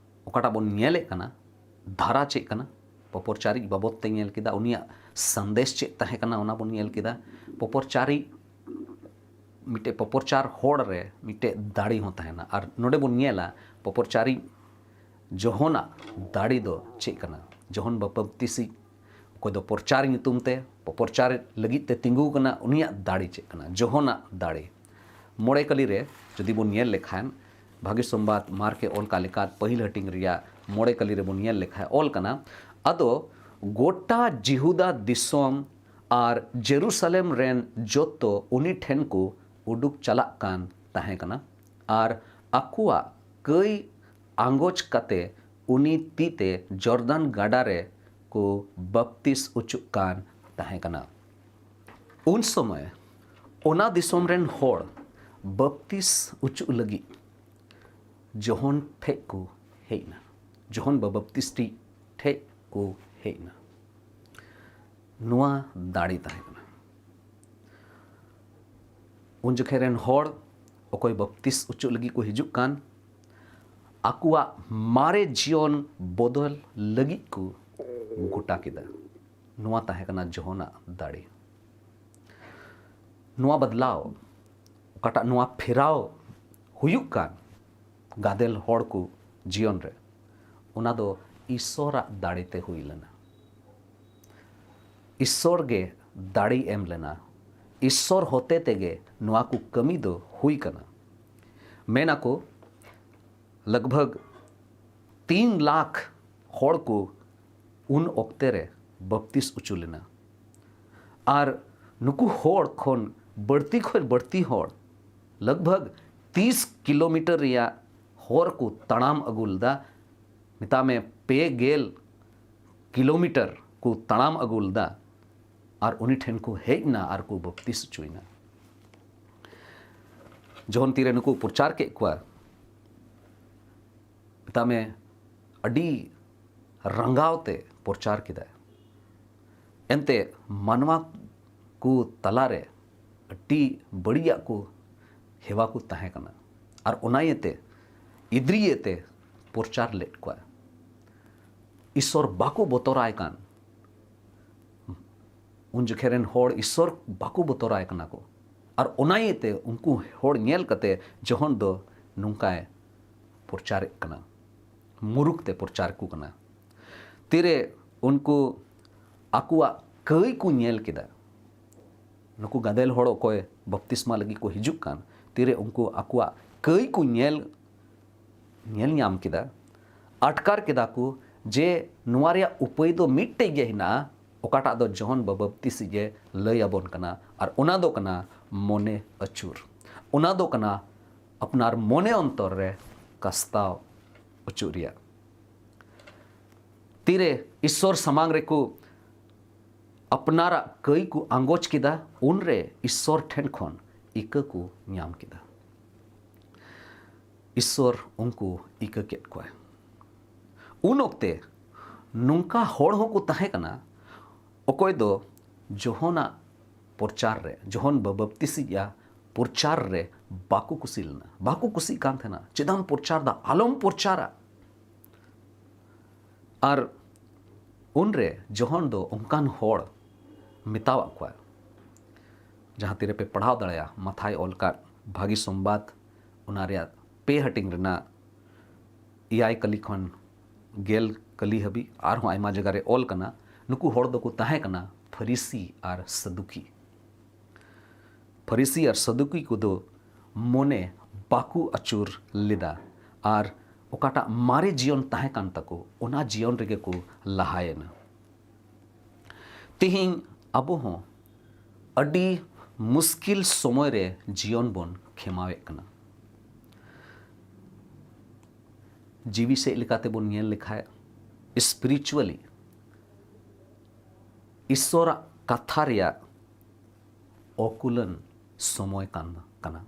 ᱚᱠᱟᱴᱟᱜ ᱵᱚᱱ ᱧᱮᱞᱮᱫ ᱠᱟᱱᱟ, ᱫᱷᱟᱨᱟ ᱪᱮᱫ ᱠᱟᱱᱟ, ᱯᱚᱯᱚᱨᱪᱟᱨᱤᱡ ᱵᱟᱵᱚᱫ ᱛᱮ ᱧᱮᱞ ᱠᱮᱫᱟ, ᱩᱱᱤᱭᱟᱜ ᱥᱟᱸᱫᱮᱥ ᱪᱮᱫ ᱛᱟᱦᱮᱸ ᱠᱟᱱᱟ, ᱚᱱᱟ ᱵᱚᱱ ᱧᱮᱞ ᱠᱮᱫᱟ᱾ ᱯᱚᱯᱚᱨᱪᱟᱨᱤᱡ ᱢᱤᱫᱴᱮᱡ ᱯᱚᱯᱚᱨᱪᱟᱨ ᱦᱚᱲ ᱨᱮ ᱢᱤᱫᱴᱮᱡ ᱫᱟᱲᱮ ᱦᱚᱸ ᱛᱟᱦᱮᱱᱟ᱾ ᱟᱨ ᱱᱚᱰᱮ ᱵᱚᱱ ᱧᱮᱞᱟ ᱯᱚᱯᱚᱨᱪᱟᱨᱤᱡ ᱡᱚᱦᱚᱱᱟᱜ ᱫᱟᱲᱮ ᱫᱚ ᱪᱮᱫ ᱠᱟᱱᱟ᱾ ᱡᱚᱦᱚᱱ ᱵᱟᱯᱛᱤᱥᱤᱡ, ᱚᱠᱚᱭ ᱫᱚ ᱯᱚᱨᱪᱟᱨ ᱧᱩᱛᱩᱢ ᱛᱮ, ᱯᱚᱯᱚᱨᱪᱟᱨ ᱞᱟᱹᱜᱤᱫ ᱛᱮ ᱛᱤᱸᱜᱩ ᱠᱟᱱᱟ, ᱩᱱᱤᱭᱟᱜ ᱫᱟᱲᱮ ᱪᱮᱫ ᱠᱟᱱᱟ? ᱡᱚᱦᱚᱱᱟᱜ ᱫᱟᱲᱮ᱾ ᱢᱚᱬᱮ ᱠᱟᱹᱞᱤ ᱨᱮ ᱡᱩᱫᱤ ᱵᱚᱱ ᱧᱮᱞ ᱞᱮᱠᱷᱟᱱ, ᱵᱷᱟᱹᱜᱤ ᱥᱚᱢᱵᱟᱫ ᱢᱟᱨᱠᱮ ᱚᱞ ᱠᱟᱜ ᱞᱮᱠᱟ, ᱯᱟᱹᱦᱤᱞ ᱦᱟᱹᱴᱤᱧ ᱨᱮᱭᱟᱜ ᱢᱚᱬᱮ ᱠᱟᱹᱞᱤ ᱨᱮᱵᱚᱱ ᱧᱮᱞ ᱞᱮᱠᱷᱟᱱ ᱚᱞ ᱠᱟᱱᱟ, ᱟᱫᱚ ᱜᱚᱴᱟ ᱡᱤᱦᱩᱫᱟ ᱫᱤᱥᱚᱢ ᱟᱨ ᱡᱮᱨᱩᱥᱟᱞᱮᱢ ᱨᱮᱱ ᱡᱚᱛᱚ ᱩᱱᱤ ᱴᱷᱮᱱ ᱠᱚ ᱩᱰᱩᱠ ᱪᱟᱞᱟᱜ ᱠᱟᱱ ᱛᱟᱦᱮᱸ ᱠᱟᱱᱟ ᱟᱨ ᱟᱠᱚᱣᱟᱜ ᱠᱟᱹᱭ ᱟᱸᱜᱚᱪ ᱠᱟᱛᱮ ᱩᱱᱤ ᱛᱤ ᱛᱮ ᱡᱚᱨᱫᱟᱱ ᱜᱟᱰᱟ ᱨᱮ ᱠᱚ ᱵᱟᱯᱛᱤᱥ ᱚᱪᱚᱜ ᱠᱟᱱ ᱛᱟᱦᱮᱸ ᱠᱟᱱᱟ᱾ ᱩᱱ ᱥᱚᱢᱚᱭ ᱚᱱᱟ ᱫᱤᱥᱚᱢ ᱨᱮᱱ ᱦᱚᱲ ᱵᱟᱯᱛᱤᱥ ᱚᱪᱚᱜ ᱞᱟᱹᱜᱤᱫ ᱡᱚᱦᱚᱱ ᱴᱷᱮᱡ ᱠᱚ ᱦᱮᱡ ᱮᱱᱟ᱾ ᱡᱚᱦᱚᱱ ᱵᱟᱵᱟᱯᱛᱤᱥᱴᱤ ᱴᱷᱮᱡ ᱠᱚ ᱦᱮᱡ ᱮᱱᱟ᱾ ᱱᱚᱣᱟ ᱫᱟᱲᱮ ᱛᱟᱦᱮᱸ ᱠᱟᱱᱟ᱾ ᱩᱱ ᱡᱚᱠᱷᱮᱡ ᱨᱮᱱ ᱦᱚᱲ ᱚᱠᱚᱭ ᱵᱟᱯᱛᱤᱥ ᱚᱪᱚᱜ ᱞᱟᱹᱜᱤᱫ ᱠᱚ ᱦᱤᱡᱩᱜ ᱠᱟᱱ, ᱟᱠᱚᱣᱟᱜ ᱢᱟᱨᱮ ᱡᱤᱭᱚᱱ ᱵᱚᱫᱚᱞ ᱞᱟᱹᱜᱤᱫ ᱠᱚ ᱜᱚᱴᱟ ᱠᱮᱫᱟ᱾ ᱱᱚᱣᱟ ᱛᱟᱦᱮᱸ ᱠᱟᱱᱟ ᱡᱚᱦᱚᱱᱟᱜ ᱫᱟᱲᱮ᱾ ᱱᱚᱣᱟ ᱵᱟᱫᱞᱟᱣ, ᱚᱠᱟᱴᱟᱜ ᱱᱚᱣᱟ ᱯᱷᱮᱨᱟᱣ ᱦᱩᱭᱩᱜ ᱠᱟᱱ ᱜᱟᱫᱮᱞ ᱦᱚᱲ ᱠᱚ ᱡᱤᱭᱚᱱ ᱨᱮ, ᱚᱱᱟ ᱫᱚ ᱤᱥᱥᱚᱨᱟᱜ ᱫᱟᱲᱮ ᱛᱮ ᱦᱩᱭ ᱞᱮᱱᱟ᱾ ᱤᱥᱥᱚᱨ ᱜᱮ ᱫᱟᱲᱮᱭ ᱮᱢ ᱞᱮᱱᱟ᱾ ᱤᱥᱥᱚᱨ ᱦᱚᱛᱮ ᱛᱮᱜᱮ ᱱᱚᱣᱟ ᱠᱚ ᱠᱟᱹᱢᱤ ᱫᱚ ᱦᱩᱭ ᱠᱟᱱᱟ᱾ ᱢᱮᱱ ᱟᱠᱚ, ᱞᱟᱜᱽᱵᱷᱟᱜᱽ ᱛᱤᱱ ᱞᱟᱠᱷ ᱦᱚᱲ ᱠᱚ ᱩᱱ ᱚᱠᱛᱮ ᱨᱮ ᱵᱟᱯᱛᱤᱥ ᱦᱚᱪᱚ ᱞᱮᱱᱟ᱾ ᱟᱨ ᱱᱩᱠᱩ ᱦᱚᱲ ᱠᱷᱚᱱ ᱵᱟᱹᱲᱛᱤ ᱠᱷᱚᱱ ᱵᱟᱹᱲᱛᱤ ᱦᱚᱲ, ᱞᱟᱜᱽᱵᱷᱟᱜᱽ ᱛᱤᱥ ᱠᱤᱞᱳᱢᱤᱴᱟᱨ ᱨᱮᱭᱟᱜ ᱦᱚᱨ ᱠᱚ ᱛᱟᱲᱟᱢ ᱟᱹᱜᱩ ᱞᱮᱫᱟ᱾ ᱢᱮᱛᱟᱜ ᱢᱮ, ᱯᱮ ᱜᱮᱞ ᱠᱤᱞᱳᱢᱤᱴᱟᱨ ᱠᱚ ᱛᱟᱲᱟᱢ ᱟᱹᱜᱩ ᱞᱮᱫᱟ᱾ ᱟᱨ ᱩᱱᱤ ᱴᱷᱮᱱ ᱠᱚ ᱦᱮᱡ ᱮᱱᱟ ᱟᱨ ᱠᱚ ᱵᱟᱯᱛᱤᱥ ᱦᱚᱪᱚᱭᱮᱱᱟ᱾ ᱡᱚᱠᱷᱚᱱ ᱛᱤᱨᱮ ᱱᱩᱠᱩ ᱯᱨᱚᱪᱟᱨ ᱠᱮᱫ ᱠᱚᱣᱟ, ᱢᱮᱛᱟᱜ ᱢᱮ, ᱟᱹᱰᱤ ᱨᱟᱸᱜᱟᱣ ᱛᱮ ᱯᱨᱚᱪᱟᱨ ᱠᱮᱫᱟᱭ᱾ ᱮᱱᱛᱮ ᱢᱟᱱᱣᱟ ᱠᱚ ᱛᱟᱞᱟᱨᱮ ᱟᱹᱰᱤ ᱵᱟᱹᱲᱤᱡᱟᱜ ᱠᱚ ᱦᱮᱣᱟ ᱠᱚ ᱛᱟᱦᱮᱸ ᱠᱟᱱᱟ᱾ ᱟᱨ ᱚᱱᱟ ᱤᱭᱟᱹᱛᱮ ᱤᱫᱨᱤ ᱤᱭᱟᱹᱛᱮ ᱯᱨᱚᱪᱟᱨ ᱞᱮᱫ ᱠᱚᱣᱟ᱾ ᱤᱥᱥᱚᱨ ᱵᱟᱠᱚ ᱵᱚᱛᱚᱨᱟᱭ ᱠᱟᱱ᱾ ᱩᱱ ᱡᱚᱠᱷᱮᱡ ᱨᱮᱱ ᱦᱚᱲ ᱤᱥᱥᱚᱨ ᱵᱟᱠᱚ ᱵᱚᱛᱚᱨᱟᱭ ᱠᱟᱱᱟ ᱠᱚ᱾ ᱟᱨ ᱚᱱᱟ ᱤᱭᱟᱹᱛᱮ ᱩᱱᱠᱩ ᱦᱚᱲ ᱧᱮᱞ ᱠᱟᱛᱮ ᱡᱚᱦᱚᱱ ᱫᱚ ᱱᱚᱝᱠᱟᱭ ᱯᱨᱚᱪᱟᱨᱮᱫ ᱠᱟᱱᱟ, ᱢᱩᱨᱩᱠᱷ ᱛᱮ ᱯᱨᱚᱪᱟᱨ ᱠᱚ ᱠᱟᱱᱟ᱾ ᱛᱤᱨᱮ ᱩᱱᱠᱩ ᱟᱠᱚᱣᱟᱜ ᱠᱟᱹᱭ ᱠᱚ ᱧᱮᱞ ᱠᱮᱫᱟ, ᱱᱩᱠᱩ ᱜᱟᱫᱮᱞ ᱦᱚᱲ ᱚᱠᱚᱭ ᱵᱟᱯᱛᱤᱥᱢᱟ ᱞᱟᱹᱜᱤᱫ ᱠᱚ ᱦᱤᱡᱩᱜ ᱠᱟᱱ, ᱛᱤᱨᱮ ᱩᱱᱠᱩ ᱟᱠᱚᱣᱟᱜ ᱠᱟᱹᱭ ᱠᱚ ᱧᱮᱞ, ᱧᱮᱞ ᱧᱟᱢ ᱠᱮᱫᱟ, ᱟᱴᱠᱟᱨ ᱠᱮᱫᱟ ᱠᱚ ᱡᱮ ᱱᱚᱣᱟ ᱨᱮᱭᱟᱜ ᱩᱯᱟᱹᱭ ᱫᱚ ᱢᱤᱫᱴᱮᱡ ᱜᱮ ᱦᱮᱱᱟᱜᱼᱟ, ᱚᱠᱟᱴᱟᱜ ᱫᱚ ᱡᱚᱦᱚᱱ ᱵᱟᱵᱟᱯᱛᱤᱥᱤᱡ ᱮ ᱞᱟᱹᱭ ᱟᱵᱚᱱ ᱠᱟᱱᱟ, ᱟᱨ ᱚᱱᱟ ᱫᱚ ᱠᱟᱱᱟ ᱢᱚᱱᱮ ᱟᱹᱪᱩᱨ᱾ ᱚᱱᱟ ᱫᱚ ᱠᱟᱱᱟ ᱟᱯᱱᱟᱨ ᱢᱚᱱᱮ ᱚᱱᱛᱚᱨ ᱨᱮ ᱠᱟᱥᱛᱟᱣ ᱚᱪᱚᱜ ᱨᱮᱭᱟᱜ᱾ ᱛᱤᱨᱮ ᱤᱥᱥᱚᱨ ᱥᱟᱢᱟᱝ ᱨᱮᱠᱚ ᱟᱯᱱᱟᱨᱟᱜ ᱠᱟᱹᱭ ᱠᱚ ᱟᱸᱜᱚᱪ ᱠᱮᱫᱟ, ᱩᱱᱨᱮ ᱤᱥᱥᱚᱨ ᱴᱷᱮᱱ ᱠᱷᱚᱱ ᱤᱠᱟᱹ ᱠᱚ ᱧᱟᱢ ᱠᱮᱫᱟ᱾ ᱤᱥᱥᱚᱨ ᱩᱱᱠᱩ ᱤᱠᱟᱹ ᱠᱮᱫ ᱠᱚᱣᱟᱭ᱾ ᱩᱱ ᱚᱠᱛᱮ ᱱᱚᱝᱠᱟ ᱦᱚᱲ ᱦᱚᱸᱠᱚ ᱛᱟᱦᱮᱸ ᱠᱟᱱᱟ, ᱚᱠᱚᱭ ᱫᱚ ᱡᱚᱦᱚᱱᱟᱜ ᱯᱨᱚᱪᱟᱨ ᱨᱮ, ᱡᱚᱦᱚᱱ ᱵᱟᱵᱟᱯᱛᱤᱥᱤᱡ ᱟ ᱯᱨᱚᱪᱟᱨ ᱨᱮ ᱵᱟᱠᱚ ᱠᱩᱥᱤ ᱞᱮᱱᱟ, ᱵᱟᱠᱚ ᱠᱩᱥᱤᱜ ᱠᱟᱱ ᱛᱟᱦᱮᱱᱟ᱾ "ᱪᱮᱫᱟᱜ ᱮᱢ ᱯᱨᱚᱪᱟᱨ ᱫᱟ? ᱟᱞᱚᱢ ᱯᱨᱚᱪᱟᱨᱟ᱾" ᱟᱨ ᱩᱱᱨᱮ ᱡᱚᱦᱚᱱ ᱫᱚ ᱚᱱᱠᱟᱱ ᱦᱚᱲ ᱢᱮᱛᱟᱣᱟᱜ ᱠᱚᱣᱟ᱾ ᱡᱟᱦᱟᱸ ᱛᱤᱨᱮ ᱯᱮ ᱯᱟᱲᱦᱟᱣ ᱫᱟᱲᱮᱭᱟᱜᱼᱟ, ᱢᱟᱛᱷᱟᱭ ᱚᱞ ᱠᱟᱫ ᱵᱷᱟᱹᱜᱤ ᱥᱚᱢᱵᱟᱫ, ᱚᱱᱟ ᱨᱮᱭᱟᱜ ᱯᱮ ᱦᱟᱹᱴᱤᱧ ᱨᱮᱱᱟᱜ ᱮᱭᱟᱭ ᱠᱟᱹᱞᱤ ᱠᱷᱚᱱ ᱜᱮᱞ ᱠᱟᱹᱞᱤ ᱦᱟᱹᱵᱤᱡ, ᱟᱨᱦᱚᱸ ᱟᱭᱢᱟ ᱡᱟᱭᱜᱟ ᱨᱮ ᱚᱞ ᱠᱟᱱᱟ᱾ ᱱᱩᱠᱩ ᱦᱚᱲ ᱫᱚᱠᱚ ᱛᱟᱦᱮᱸ ᱠᱟᱱᱟ ᱯᱷᱟᱹᱨᱤᱥᱤ ᱟᱨ ᱥᱟᱫᱩᱠᱤ᱾ ᱯᱷᱟᱹᱨᱤᱥᱤ ᱟᱨ ᱥᱟᱫᱩᱠᱤ ᱠᱚᱫᱚ ᱢᱚᱱᱮ ᱵᱟᱠᱚ ᱟᱹᱪᱩᱨ ᱞᱮᱫᱟ ᱟᱨ ᱚᱠᱟᱴᱟᱜ ᱢᱟᱨᱮ ᱡᱤᱭᱚᱱ ᱛᱟᱦᱮᱸ ᱠᱟᱱ ᱛᱟᱠᱚ, ᱚᱱᱟ ᱡᱤᱭᱚᱱ ᱨᱮᱜᱮ ᱠᱚ ᱞᱟᱦᱟᱭᱮᱱᱟ᱾ ᱛᱮᱦᱮᱧ ᱟᱵᱚ ᱦᱚᱸ ᱟᱹᱰᱤ ᱢᱩᱥᱠᱤᱞ ᱥᱚᱢᱚᱭ ᱨᱮ ᱡᱤᱭᱚᱱ ᱵᱚᱱ ᱠᱷᱮᱢᱟᱣᱮᱫ ᱠᱟᱱᱟ᱾ ᱡᱤᱣᱤ ᱥᱮᱫ ᱞᱮᱠᱟᱛᱮ ᱵᱚᱱ ᱧᱮᱞ ᱞᱮᱠᱷᱟᱡ, spiritually ᱤᱥᱥᱚᱨᱟᱜ ᱠᱟᱛᱷᱟ ᱨᱮᱭᱟᱜ ᱚᱠᱩᱞᱟᱹᱱ ᱥᱚᱢᱚᱭ ᱠᱟᱱ ᱠᱟᱱᱟ᱾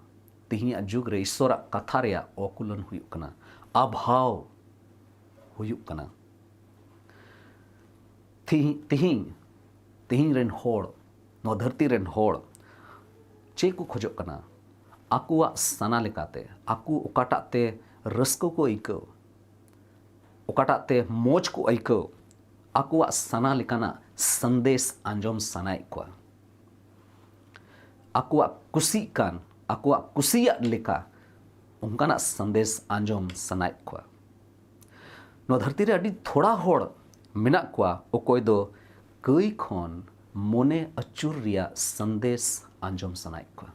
ᱛᱮᱦᱮᱧᱟᱜ ᱡᱩᱜᱽ ᱨᱮ ᱤᱥᱥᱚᱨᱟᱜ ᱠᱟᱛᱷᱟ ᱨᱮᱭᱟᱜ ᱚᱠᱩᱞᱟᱹᱱ ᱦᱩᱭᱩᱜ ᱠᱟᱱᱟ, ᱚᱵᱷᱟᱵᱽ ᱦᱩᱭᱩᱜ ᱠᱟᱱᱟ᱾ ᱛᱤᱦᱤᱧ ᱛᱤᱦᱤᱧ ᱛᱤᱦᱤᱧ ᱨᱮᱱ ᱦᱚᱲ, ᱱᱚᱣᱟ ᱫᱷᱟᱹᱨᱛᱤ ᱨᱮᱱ ᱦᱚᱲ ᱪᱮᱫ ᱠᱚ ᱠᱷᱚᱡᱚᱜ ᱠᱟᱱᱟ? ᱟᱠᱚᱣᱟᱜ ᱥᱟᱱᱟ ᱞᱮᱠᱟᱛᱮ, ᱟᱠᱚ ᱚᱠᱟᱴᱟᱜ ᱛᱮ ᱨᱟᱹᱥᱠᱟᱹ ᱠᱚ ᱟᱹᱭᱠᱟᱹᱣ, ᱚᱠᱟᱴᱟᱜ ᱛᱮ ᱢᱚᱡᱽ ᱠᱚ ᱟᱹᱭᱠᱟᱹᱣ, ᱟᱠᱚᱣᱟᱜ ᱥᱟᱱᱟ ᱞᱮᱠᱟᱱᱟᱜ ᱥᱟᱸᱫᱮᱥ ᱟᱸᱡᱚᱢ ᱥᱟᱱᱟᱭᱮᱫ ᱠᱚᱣᱟ᱾ ᱟᱠᱚᱣᱟᱜ ᱠᱩᱥᱤᱜ ᱠᱟᱱ, ᱟᱠᱚᱣᱟᱜ ᱠᱩᱥᱤᱭᱟᱜ ᱞᱮᱠᱟ ᱚᱱᱠᱟᱱᱟᱜ ᱥᱟᱸᱫᱮᱥ ᱟᱸᱡᱚᱢ ᱥᱟᱱᱟᱭᱮᱫ ᱠᱚᱣᱟ᱾ ᱱᱚᱣᱟ ᱫᱷᱟᱹᱨᱛᱤ ᱨᱮ ᱟᱹᱰᱤ ᱛᱷᱚᱲᱟ ᱦᱚᱲ ᱢᱮᱱᱟᱜ ᱠᱚᱣᱟ ᱚᱠᱚᱭ ᱫᱚ ᱠᱟᱹᱭ ᱠᱷᱚᱱ ᱢᱚᱱᱮ ᱟᱹᱪᱩᱨ ᱨᱮᱭᱟᱜ ᱥᱟᱸᱫᱮᱥ ᱟᱸᱡᱚᱢ ᱥᱟᱱᱟᱭᱮᱫ ᱠᱚᱣᱟ᱾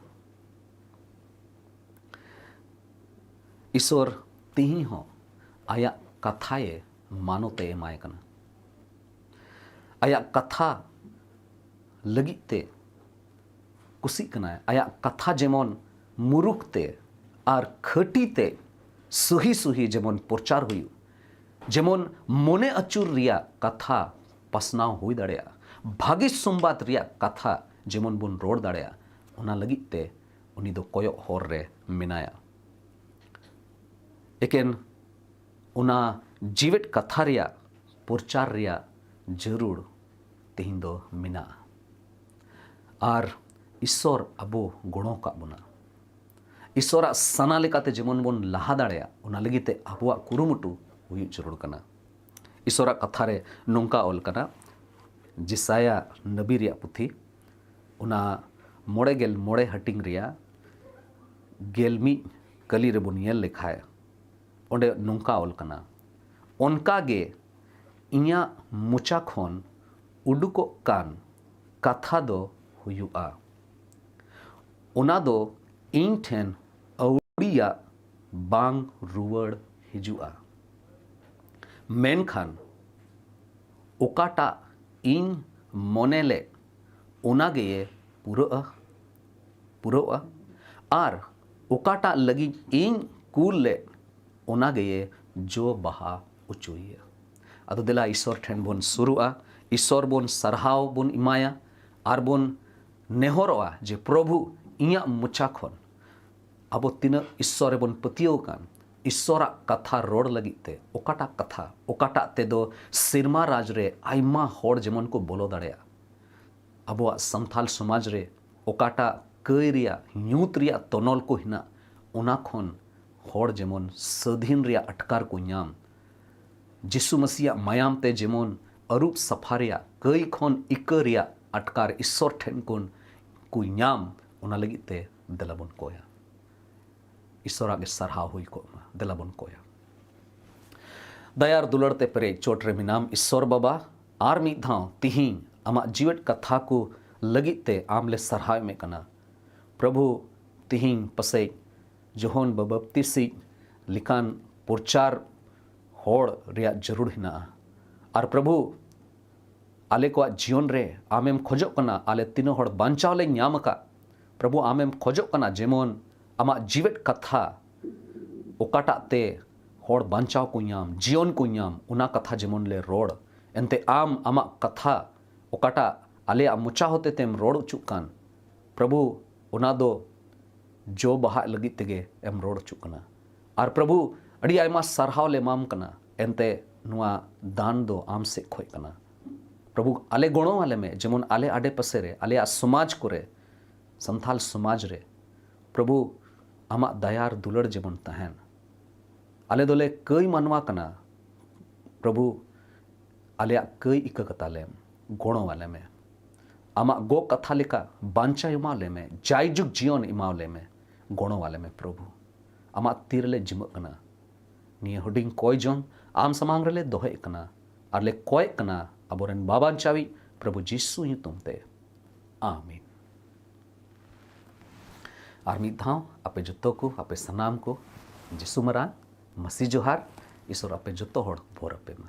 ᱤᱥᱚᱨ ᱛᱤᱦᱤᱧ ᱦᱚᱸ ᱟᱭᱟᱜ ᱠᱟᱛᱷᱟᱭᱮ ᱢᱟᱱᱚᱛᱮ ᱮᱢᱟᱭ ᱠᱟᱱᱟ᱾ ᱟᱭᱟᱜ ᱠᱟᱛᱷᱟ ᱞᱟᱹᱜᱤᱫ ᱛᱮ ᱠᱩᱥᱤᱜ ᱠᱟᱱᱟᱭ, ᱟᱭᱟᱜ ᱠᱟᱛᱷᱟ ᱡᱮᱢᱚᱱ ᱢᱩᱨᱩᱠ ᱛᱮ ᱟᱨ ᱠᱷᱟᱹᱴᱤ ᱛᱮ ᱥᱩᱦᱤ ᱥᱩᱦᱤ ᱡᱮᱢᱚᱱ ᱯᱨᱚᱪᱟᱨ ᱦᱩᱭᱩᱜ, ᱡᱮᱢᱚᱱ ᱢᱚᱱᱮ ᱟᱹᱪᱩᱨ ᱨᱮᱭᱟᱜ ᱠᱟᱛᱷᱟ ᱯᱟᱥᱱᱟᱣ ᱦᱩᱭ ᱫᱟᱲᱮᱭᱟᱜᱼᱟ, ᱵᱷᱟᱹᱜᱤ ᱥᱚᱢᱵᱟᱫ ᱨᱮᱭᱟᱜ ᱠᱟᱛᱷᱟ ᱡᱮᱢᱚᱱ ᱵᱚᱱ ᱨᱚᱲ ᱫᱟᱲᱮᱭᱟᱜᱼᱟ, ᱚᱱᱟ ᱞᱟᱹᱜᱤᱫ ᱛᱮ ᱩᱱᱤ ᱫᱚ ᱠᱚᱭᱚᱜ ᱦᱚᱨ ᱨᱮ ᱢᱮᱱᱟᱭᱟ᱾ ᱮᱠᱮᱱ ᱚᱱᱟ ᱡᱤᱣᱮᱫ ᱠᱟᱛᱷᱟ ᱨᱮᱭᱟᱜ ᱯᱨᱚᱪᱟᱨ ᱨᱮᱭᱟᱜ ᱡᱟᱹᱨᱩᱲ ᱛᱮᱦᱮᱧ ᱫᱚ ᱢᱮᱱᱟᱜᱼᱟ᱾ ᱟᱨ ᱤᱥᱚᱨ ᱟᱵᱚ ᱜᱚᱲᱚ ᱟᱠᱟᱫ ᱵᱚᱱᱟ᱾ ᱤᱥᱚᱨᱟᱜ ᱥᱟᱱᱟ ᱞᱮᱠᱟᱛᱮ ᱡᱮᱢᱚᱱ ᱵᱚᱱ ᱞᱟᱦᱟ ᱫᱟᱲᱮᱭᱟᱜ, ᱚᱱᱟ ᱞᱟᱹᱜᱤᱫ ᱛᱮ ᱟᱵᱚᱣᱟᱜ ᱠᱩᱨᱩᱢᱩᱴᱩ ᱦᱩᱭᱩᱜ ᱡᱟᱹᱨᱩᱲ ᱠᱟᱱᱟ᱾ ᱤᱥᱚᱨᱟᱜ ᱠᱟᱛᱷᱟ ᱨᱮ ᱱᱚᱝᱠᱟ ᱚᱞ ᱠᱟᱱᱟ, ᱡᱮᱥᱟᱭᱟ ᱱᱟᱵᱤ ᱨᱮᱭᱟᱜ ᱯᱩᱛᱷᱤ, ᱚᱱᱟ ᱢᱚᱬᱮ ᱜᱮᱞ ᱢᱚᱬᱮ ᱦᱟᱹᱴᱤᱧ ᱨᱮᱭᱟᱜ ᱜᱮᱞ ᱢᱤᱫ ᱠᱟᱹᱞᱤ ᱨᱮᱵᱚᱱ ᱧᱮᱞ ᱞᱮᱠᱷᱟᱡ, ᱚᱸᱰᱮ ᱱᱚᱝᱠᱟ ᱚᱞ ᱠᱟᱱᱟ, "ᱚᱱᱠᱟ ᱜᱮ ᱤᱧᱟᱹᱜ ᱢᱚᱪᱟ ᱠᱷᱚᱱ ᱩᱰᱩᱠᱚᱜ ᱠᱟᱱ ᱠᱟᱛᱷᱟ ᱫᱚ ᱦᱩᱭᱩᱜᱼᱟ, ᱚᱱᱟ ᱫᱚ ᱤᱧ ᱴᱷᱮᱱ ᱟᱹᱣᱲᱤᱭᱟᱜ ᱵᱟᱝ ᱨᱩᱣᱟᱹᱲ ᱦᱤᱡᱩᱜᱼᱟ, ᱢᱮᱱᱠᱷᱟᱱ ᱚᱠᱟᱴᱟᱜ ᱤᱧ ᱢᱚᱱᱮ ᱞᱮᱫ, ᱚᱱᱟ ᱜᱮᱭᱮ ᱯᱩᱨᱟᱹᱜᱼᱟ, ᱯᱩᱨᱟᱹᱜᱼᱟ, ᱟᱨ ᱚᱠᱟᱴᱟᱜ ᱞᱟᱹᱜᱤᱫ ᱤᱧ ᱠᱩᱞ ᱞᱮᱫ, ᱚᱱᱟ ᱜᱮᱭᱮ ᱡᱚ ᱵᱟᱦᱟ ᱚᱪᱚᱭᱮᱭᱟ᱾" ᱟᱫᱚ ᱫᱮᱞᱟ, ᱤᱥᱚᱨ ᱴᱷᱮᱱ ᱵᱚᱱ ᱥᱩᱨᱩᱜᱼᱟ, ᱤᱥᱚᱨ ᱵᱚᱱ ᱥᱟᱨᱦᱟᱣ ᱵᱚᱱ ᱮᱢᱟᱭᱟ, ᱟᱨ ᱵᱚᱱ ᱱᱮᱦᱚᱨᱚᱜᱼᱟ ᱡᱮ, "ᱯᱨᱚᱵᱷᱩ, ᱤᱧᱟᱹᱜ ᱢᱚᱪᱟ ᱠᱷᱚᱱ", ᱟᱵᱚ ᱛᱤᱱᱟᱹᱜ ᱤᱥᱚᱨ ᱨᱮᱵᱚᱱ ᱯᱟᱹᱛᱭᱟᱹᱣ ᱟᱠᱟᱱ, ᱤᱥᱚᱨᱟᱜ ᱠᱟᱛᱷᱟ ᱨᱚᱲ ᱞᱟᱹᱜᱤᱫ ᱛᱮ ᱚᱠᱟᱴᱟᱜ ᱠᱟᱛᱷᱟ, ᱚᱠᱟᱴᱟᱜ ᱛᱮᱫᱚ ᱥᱮᱨᱢᱟ ᱨᱟᱡᱽ ᱨᱮ ᱟᱭᱢᱟ ᱦᱚᱲ ᱡᱮᱢᱚᱱ ᱠᱚ ᱵᱚᱞᱚ ᱫᱟᱲᱮᱭᱟᱜᱼᱟ᱾ ᱟᱵᱚᱣᱟᱜ ᱥᱟᱱᱛᱟᱞ ᱥᱚᱢᱟᱡᱽ ᱨᱮ ᱚᱠᱟᱴᱟᱜ ᱠᱟᱹᱭ ᱨᱮᱭᱟᱜ, ᱧᱩᱛ ᱨᱮᱭᱟᱜ ᱛᱚᱱᱚᱞ ᱠᱚ ᱦᱮᱱᱟᱜ, ᱚᱱᱟ ᱠᱷᱚᱱ ᱦᱚᱲ ᱡᱮᱢᱚᱱ ᱥᱟᱹᱫᱷᱤᱱ ᱨᱮᱭᱟᱜ ᱟᱴᱠᱟᱨ ᱠᱚ ᱧᱟᱢ, ᱡᱤᱥᱩ ᱢᱟᱹᱥᱤᱭᱟᱜ ᱢᱟᱭᱟᱢ ᱛᱮ ᱡᱮᱢᱚᱱ ᱟᱹᱨᱩᱵ ᱥᱟᱯᱷᱟ ᱨᱮᱭᱟᱜ, ᱠᱟᱹᱭ ᱠᱷᱚᱱ ᱤᱠᱟᱹ ᱨᱮᱭᱟᱜ ᱟᱴᱠᱟᱨ ᱤᱥᱚᱨ ᱴᱷᱮᱱ ᱠᱷᱚᱱ ᱠᱚ ᱧᱟᱢ, ᱚᱱᱟ ᱞᱟᱹᱜᱤᱫ ᱛᱮ ᱫᱮᱞᱟ ᱵᱚᱱ ᱠᱚᱭᱟ᱾ ᱤᱥᱚᱨᱟᱜ ᱜᱮ ᱥᱟᱨᱦᱟᱣ ᱦᱩᱭ ᱠᱚᱜ ᱢᱟ᱾ ᱫᱮᱞᱟ ᱵᱚᱱ ᱠᱚᱭᱟ᱾ ᱫᱟᱭᱟ ᱟᱨ ᱫᱩᱞᱟᱹᱲ ᱛᱮ ᱯᱮᱨᱮᱡ ᱪᱚᱴ ᱨᱮ ᱢᱮᱱᱟᱢ ᱤᱥᱚᱨ ᱵᱟᱵᱟ, ᱟᱨ ᱢᱤᱫ ᱫᱷᱟᱣ ᱛᱤᱦᱤᱧ ᱟᱢᱟᱜ ᱡᱤᱣᱮᱫ ᱠᱟᱛᱷᱟ ᱠᱚ ᱞᱟᱹᱜᱤᱫ ᱛᱮ ᱟᱢ ᱞᱮ ᱥᱟᱨᱦᱟᱣ ᱮᱢᱮᱫ ᱠᱟᱱᱟ᱾ ᱯᱨᱚᱵᱷᱩ, ᱛᱤᱦᱤᱧ ᱯᱟᱥᱮᱡ ᱡᱚᱦᱚᱱ ᱵᱟᱵᱟᱯᱛᱤᱥᱤᱡ ᱞᱮᱠᱟᱱ ᱯᱨᱚᱪᱟᱨ ᱦᱚᱲ ᱨᱮᱭᱟᱜ ᱡᱟᱹᱨᱩᱲ ᱦᱮᱱᱟᱜᱼᱟ᱾ ᱟᱨ ᱯᱨᱚᱵᱷᱩ, ᱟᱞᱮ ᱠᱚᱣᱟᱜ ᱡᱤᱭᱚᱱ ᱨᱮ ᱟᱢᱮᱢ ᱠᱷᱚᱡᱚᱜ ᱠᱟᱱᱟ, ᱟᱞᱮ ᱛᱤᱱᱟᱹᱜ ᱦᱚᱲ ᱵᱟᱧᱪᱟᱣ ᱞᱮ ᱧᱟᱢ ᱟᱠᱟᱫ, ᱯᱨᱚᱵᱷᱩ, ᱟᱢᱮᱢ ᱠᱷᱚᱡᱚᱜ ᱠᱟᱱᱟ ᱡᱮᱢᱚᱱ ᱟᱢᱟᱜ ᱡᱤᱣᱮᱫ ᱠᱟᱛᱷᱟ ᱚᱠᱟᱴᱟᱜ ᱛᱮ ᱦᱚᱲ ᱵᱟᱧᱪᱟᱣ ᱠᱚ ᱧᱟᱢ, ᱡᱤᱭᱚᱱ ᱠᱚ ᱧᱟᱢ, ᱚᱱᱟ ᱠᱟᱛᱷᱟ ᱡᱮᱢᱚᱱ ᱞᱮ ᱨᱚᱲ᱾ ᱮᱱᱛᱮ ᱟᱢ ᱟᱢᱟᱜ ᱠᱟᱛᱷᱟ ᱚᱠᱟᱴᱟᱜ ᱟᱞᱮᱭᱟᱜ ᱢᱚᱪᱟ ᱦᱚᱛᱮ ᱛᱮᱢ ᱨᱚᱲ ᱦᱚᱪᱚᱜ ᱠᱟᱱ, ᱯᱨᱚᱵᱷᱩ, ᱚᱱᱟ ᱫᱚ ᱡᱚ ᱵᱟᱦᱟᱜ ᱞᱟᱹᱜᱤᱫ ᱛᱮᱜᱮ ᱮᱢ ᱨᱚᱲ ᱦᱚᱪᱚᱜ ᱠᱟᱱᱟ᱾ ᱟᱨ ᱯᱨᱚᱵᱷᱩ, ᱟᱹᱰᱤ ᱟᱭᱢᱟ ᱥᱟᱨᱦᱟᱣ ᱞᱮ ᱮᱢᱟᱢ ᱠᱟᱱᱟ, ᱮᱱᱛᱮ ᱱᱚᱣᱟ ᱫᱟᱱ ᱫᱚ ᱟᱢ ᱥᱮᱫ ᱠᱷᱚᱡ ᱠᱟᱱᱟ᱾ ᱯᱨᱚᱵᱷᱩ, ᱟᱞᱮ ᱜᱚᱲᱚ ᱟᱞᱮ ᱢᱮ, ᱡᱮᱢᱚᱱ ᱟᱞᱮ ᱟᱰᱮ ᱯᱟᱥᱮ ᱨᱮ, ᱟᱞᱮᱭᱟᱜ ᱥᱚᱢᱟᱡᱽ ᱠᱚᱨᱮ, ᱥᱟᱱᱛᱟᱞ ᱥᱚᱢᱟᱡᱽ ᱨᱮ, ᱯᱨᱚᱵᱷᱩ, ᱟᱢᱟᱜ ᱫᱟᱭᱟ ᱟᱨ ᱫᱩᱞᱟᱹᱲ ᱡᱮᱢᱚᱱ ᱛᱟᱦᱮᱱ᱾ ᱟᱞᱮ ᱫᱚᱞᱮ ᱠᱟᱹᱭ ᱢᱟᱱᱣᱟ ᱠᱟᱱᱟ, ᱯᱨᱚᱵᱷᱩ, ᱟᱞᱮᱭᱟᱜ ᱠᱟᱹᱭ ᱤᱠᱟᱹ ᱠᱟᱛᱟᱞᱮᱢ, ᱜᱚᱲᱚ ᱟᱞᱮ ᱢᱮ᱾ ᱟᱢᱟᱜ ᱜᱚᱜ ᱠᱟᱛᱷᱟ ᱞᱮᱠᱟ ᱵᱟᱧᱪᱟᱣ ᱮᱢᱟ ᱞᱮ ᱢᱮ, ᱡᱟᱭᱡᱩᱜᱽ ᱡᱤᱭᱚᱱ ᱮᱢᱟ ᱞᱮ ᱢᱮ, ᱜᱚᱲᱚ ᱟᱞᱮ ᱢᱮ ᱯᱨᱚᱵᱷᱩ᱾ ᱟᱢᱟᱜ ᱛᱤ ᱨᱮᱞᱮ ᱡᱤᱢᱟᱹᱜ ᱠᱟᱱᱟ᱾ ᱱᱤᱭᱟᱹ ᱦᱩᱰᱤᱧ ᱠᱚᱭ ᱡᱚᱝ ᱟᱢ ᱥᱟᱢᱟᱝ ᱨᱮᱞᱮ ᱫᱚᱦᱚᱭᱮᱫ ᱠᱟᱱᱟ ᱟᱨ ᱞᱮ ᱠᱚᱭᱮᱫ ᱠᱟᱱᱟ ᱟᱵᱚᱨᱮᱱ ᱵᱟᱵᱟᱧᱪᱟᱣᱤᱡ ᱯᱨᱚᱵᱷᱩ ᱡᱤᱥᱩ ᱧᱩᱛᱩᱢ ᱛᱮ, ᱟᱢᱤᱱ᱾ ᱟᱨ ᱢᱤᱫ ᱫᱷᱟᱣ ᱟᱯᱮ ᱡᱚᱛᱚ ᱠᱚ, ᱟᱯᱮ ᱥᱟᱱᱟᱢ ᱠᱚ ᱡᱤᱥᱩ ᱢᱟᱨᱟᱝ ᱢᱟᱹᱥᱤ ᱡᱚᱦᱟᱨ᱾ ᱤᱥᱚᱨ ᱟᱯᱮ ᱡᱚᱛᱚ ᱦᱚᱲ ᱵᱷᱚᱨ ᱟᱯᱮ ᱢᱟ᱾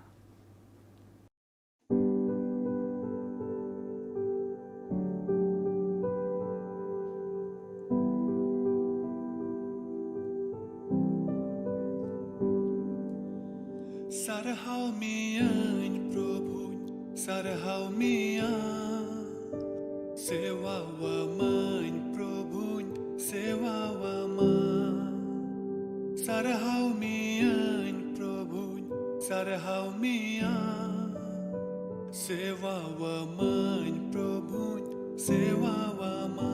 ᱥᱟᱨᱦᱟᱣ ᱢᱤᱭᱟᱹᱧ ᱯᱨᱚᱵᱷᱩᱧ, ᱥᱟᱨᱦᱟᱣ ᱢᱤᱭᱟ᱾ ᱥᱮᱣᱟᱣᱟᱢᱟᱹᱧ ᱯᱨᱚᱵᱷᱩᱧ, ᱥᱮᱣᱟᱣᱟᱢᱟ᱾ ᱥᱟᱨᱦᱟᱣ ᱢᱤᱭᱟᱹᱧ ᱯᱨᱚᱵᱷᱩᱧ, ᱥᱟᱨᱦᱟᱣ ᱢᱤᱭᱟ᱾ ᱥᱮᱣᱟᱣᱟᱢᱟᱹᱧ ᱯᱨᱚᱵᱷᱩᱧ, ᱥᱮᱣᱟᱣᱟᱢᱟ᱾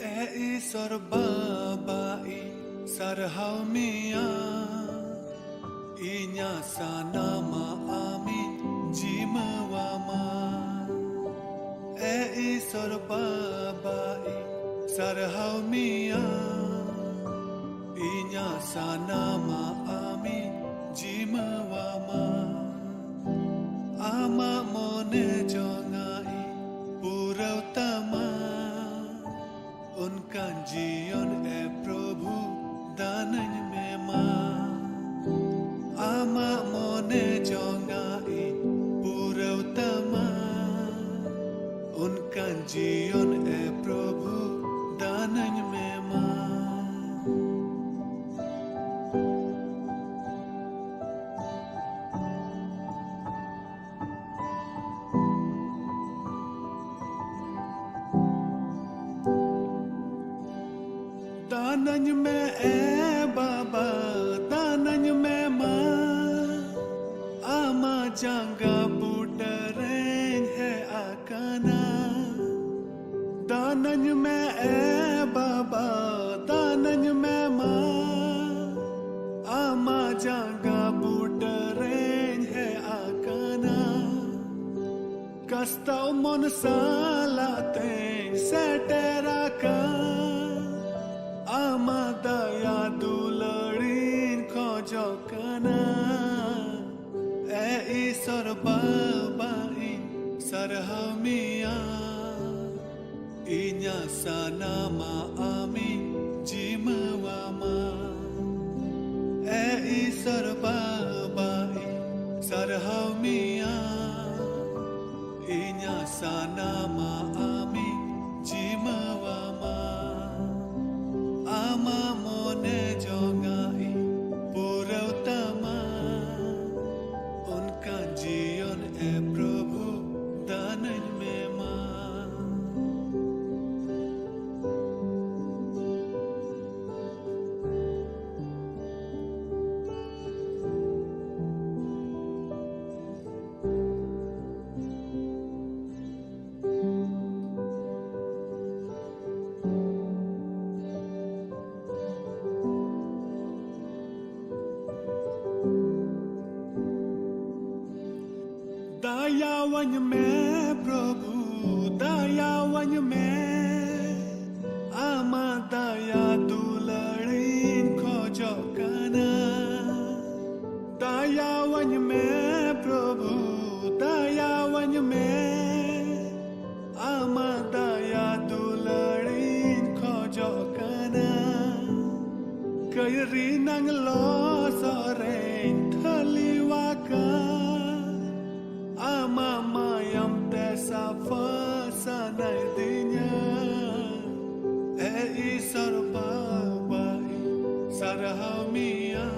ᱮ ᱤᱥᱚᱨ ᱵᱟᱵᱟ ᱤᱧ ᱥᱟᱨᱦᱟᱣ ᱢᱮᱭᱟ, ᱤᱧᱟᱹᱜ ᱥᱟᱱᱟᱢᱟᱜ ᱟᱢᱤᱧ ᱡᱤᱢᱟᱹᱣᱟᱢᱟ᱾ ᱮ ᱤᱥᱚᱨ ᱵᱟᱵᱟ ᱤᱧ ᱥᱟᱨᱦᱟᱣ ᱢᱮᱭᱟ, ᱤᱧᱟᱹᱜ ᱥᱟᱱᱟᱢᱟᱜ ᱟᱢᱤᱧ ᱡᱤᱢᱟᱹᱣᱟᱢᱟ᱾ ᱟᱢᱟᱜ ᱢᱚᱱᱮ ᱡᱚᱝᱟᱜ ᱤᱧ ᱯᱩᱨᱟᱹᱣ ᱛᱟᱢᱟ᱾ ᱚᱱᱠᱟᱱ ᱡᱤᱭᱚᱱ ᱮ ᱯᱨᱚᱵᱷᱩ ᱫᱟᱱᱟᱹᱧ ᱢᱮ ᱢᱟ᱾ ᱟᱢᱟᱜ ᱢᱚᱱᱮ ᱡᱚᱝᱟᱜ ᱤᱧ ᱯᱩᱨᱟᱹᱣ ᱛᱟᱢᱟ᱾ ᱚᱱᱠᱟᱱ ᱡᱤᱭᱚᱱ ᱮ ᱯᱨᱚᱵᱷᱩ ᱫᱟᱱᱟᱹᱧ ᱢᱮ ᱢᱟ᱾ ᱫᱟᱱᱟᱹᱧ ᱢᱮ ᱮ ᱵᱟᱵᱟ, ᱫᱟᱱᱟᱹᱧ ᱢᱮ ᱢᱟ᱾ ᱟᱢᱟᱜ ᱡᱟᱸᱜᱟ ᱵᱩᱴ ᱨᱮᱧ ᱦᱮᱡ ᱟᱠᱟᱱᱟ᱾ ᱫᱟᱱᱟᱹᱧ ᱢᱮ ᱮ ᱵᱟᱵᱟ, ᱫᱟᱱᱟᱹᱧ ᱢᱮ ᱢᱟ᱾ ᱟᱢᱟᱜ ᱡᱟᱸᱜᱟ ᱵᱩᱴᱟᱹ ᱨᱮᱧ ᱦᱮᱡ ᱟᱠᱟᱱᱟ᱾ ᱠᱟᱥᱛᱟᱣ ᱢᱚᱱ ᱥᱟᱞᱟᱜ ᱛᱮᱧ ᱥᱮᱴᱮᱨ ᱟᱠᱟᱱ᱾ ᱟᱢᱟᱜ ᱫᱟᱭᱟ ᱫᱩᱞᱟᱹᱲᱤᱧ ᱠᱷᱚᱡᱚᱜ ᱠᱟᱱᱟ᱾ ᱮ ᱤᱥᱚᱨ ᱵᱟᱵᱟ, ᱤᱧ ᱥᱟᱨᱦᱟᱣ ᱢᱮᱭᱟ᱾ ᱤᱧᱟᱹᱜ ᱥᱟᱱᱟᱢᱟᱜ ᱟᱢᱤᱧ ᱡᱤᱢᱟᱹᱣᱟᱢᱟ᱾ ᱮ ᱤᱥᱚᱨ ᱵᱟᱵᱟ, ᱤᱧ ᱥᱟᱨᱦᱟᱣ ᱢᱮᱭᱟ᱾ ᱤᱧᱟᱹᱜ ᱥᱟᱱᱟᱢᱟᱜ ᱟᱢᱤᱧ ᱡᱤᱢᱟᱹᱣᱟᱢᱟ᱾ ᱟᱢᱟᱜ ᱢᱚᱱᱮ ᱡᱚᱝᱟᱜ ᱤᱧ ᱯᱩᱨᱟᱹᱣ ᱛᱟᱢᱟ᱾ ᱚᱱᱠᱟᱱ ᱡᱤᱭᱚᱱ ᱮ ᱯᱨᱚᱵᱷᱩ, ᱫᱟᱱᱟᱹᱧ ᱢᱮ ᱢᱟ᱾ ᱫᱟᱭᱟᱣᱟᱹᱧ ᱢᱮ ᱯᱨᱚᱵᱷᱩ, ᱫᱟᱭᱟᱣᱟᱹᱧ ᱢᱮ᱾ ᱟᱢᱟᱜ ᱫᱟᱭᱟ ᱫᱩᱞᱟᱹᱲᱤᱧ ᱠᱷᱚᱡᱚᱜ ᱠᱟᱱᱟ᱾ ᱫᱟᱭᱟᱣᱟᱹᱧ ᱢᱮ ᱯᱨᱚᱵᱷᱩ, ᱫᱟᱭᱟᱣᱟᱹᱧ ᱢᱮ᱾ ᱟᱢᱟᱜ ᱫᱟᱭᱟ ᱫᱩᱞᱟᱹᱲᱤᱧ ᱠᱷᱚᱡᱚᱜ ᱠᱟᱱᱟ᱾ ᱠᱟᱹᱭᱨᱤ ᱱᱟᱝ ᱞᱚᱥᱚᱫ ᱨᱮᱧ ᱛᱷᱟᱹᱞᱤᱣᱟᱠᱟᱱ᱾ ᱟᱢᱟᱜ ᱢᱟᱭᱟᱢ ᱛᱮ ᱥᱟᱯᱷᱟ ᱥᱟᱱᱟᱭᱫᱤᱧᱟ᱾ ᱮ ᱤᱥᱚᱨ ᱵᱟᱵᱟ, ᱤᱧ ᱥᱟᱨᱦᱟᱣ ᱢᱮᱭᱟ᱾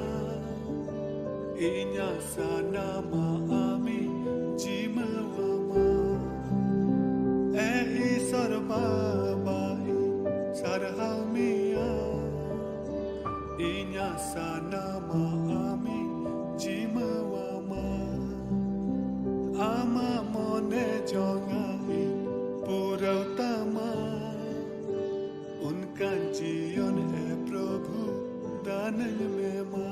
ᱤᱧᱟᱹᱜ ᱥᱟᱱᱟᱢᱟᱜ ᱟᱢᱤᱧ ᱡᱤᱢᱟᱹᱣᱟᱢᱟ᱾ ᱮ ᱤᱥᱚᱨ ᱵᱟᱵᱟ, ᱤᱧ ᱥᱟᱨᱦᱟᱣ ᱢᱮᱭᱟ᱾ ᱤᱧᱟᱹᱜ ᱥᱟᱱᱟᱢᱟᱜ ᱟᱢᱤᱧ ᱡᱤᱢᱟᱹᱣᱟᱢᱟ᱾ ᱟᱢ ᱡᱤᱭᱚᱱ ᱮ ᱯᱨᱚᱵᱷᱩ ᱫᱟᱱᱟᱹᱧ ᱢᱮ ᱢᱟ᱾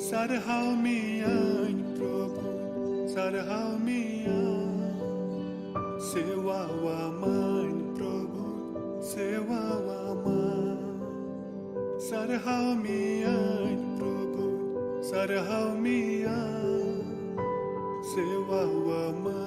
ᱥᱟᱨᱦᱟᱣ ᱢᱮᱭᱟᱹᱧ ᱯᱨᱚᱵᱷᱩ, ᱥᱟᱨᱦᱟᱣ ᱢᱮᱭᱟ᱾ ᱥᱮᱣᱟᱣᱟᱢᱟᱹᱧ ᱯᱨᱚᱵᱷᱩ, ᱥᱮᱣᱟᱣᱟᱢᱟ᱾ ᱥᱟᱨᱦᱟᱣ ᱢᱮᱭᱟᱹᱧ ᱯᱨᱚᱵᱷᱩ, ᱥᱟᱨᱦᱟᱣ ᱢᱮᱭᱟ᱾ ᱥᱮᱣᱟᱣᱟᱢᱟ᱾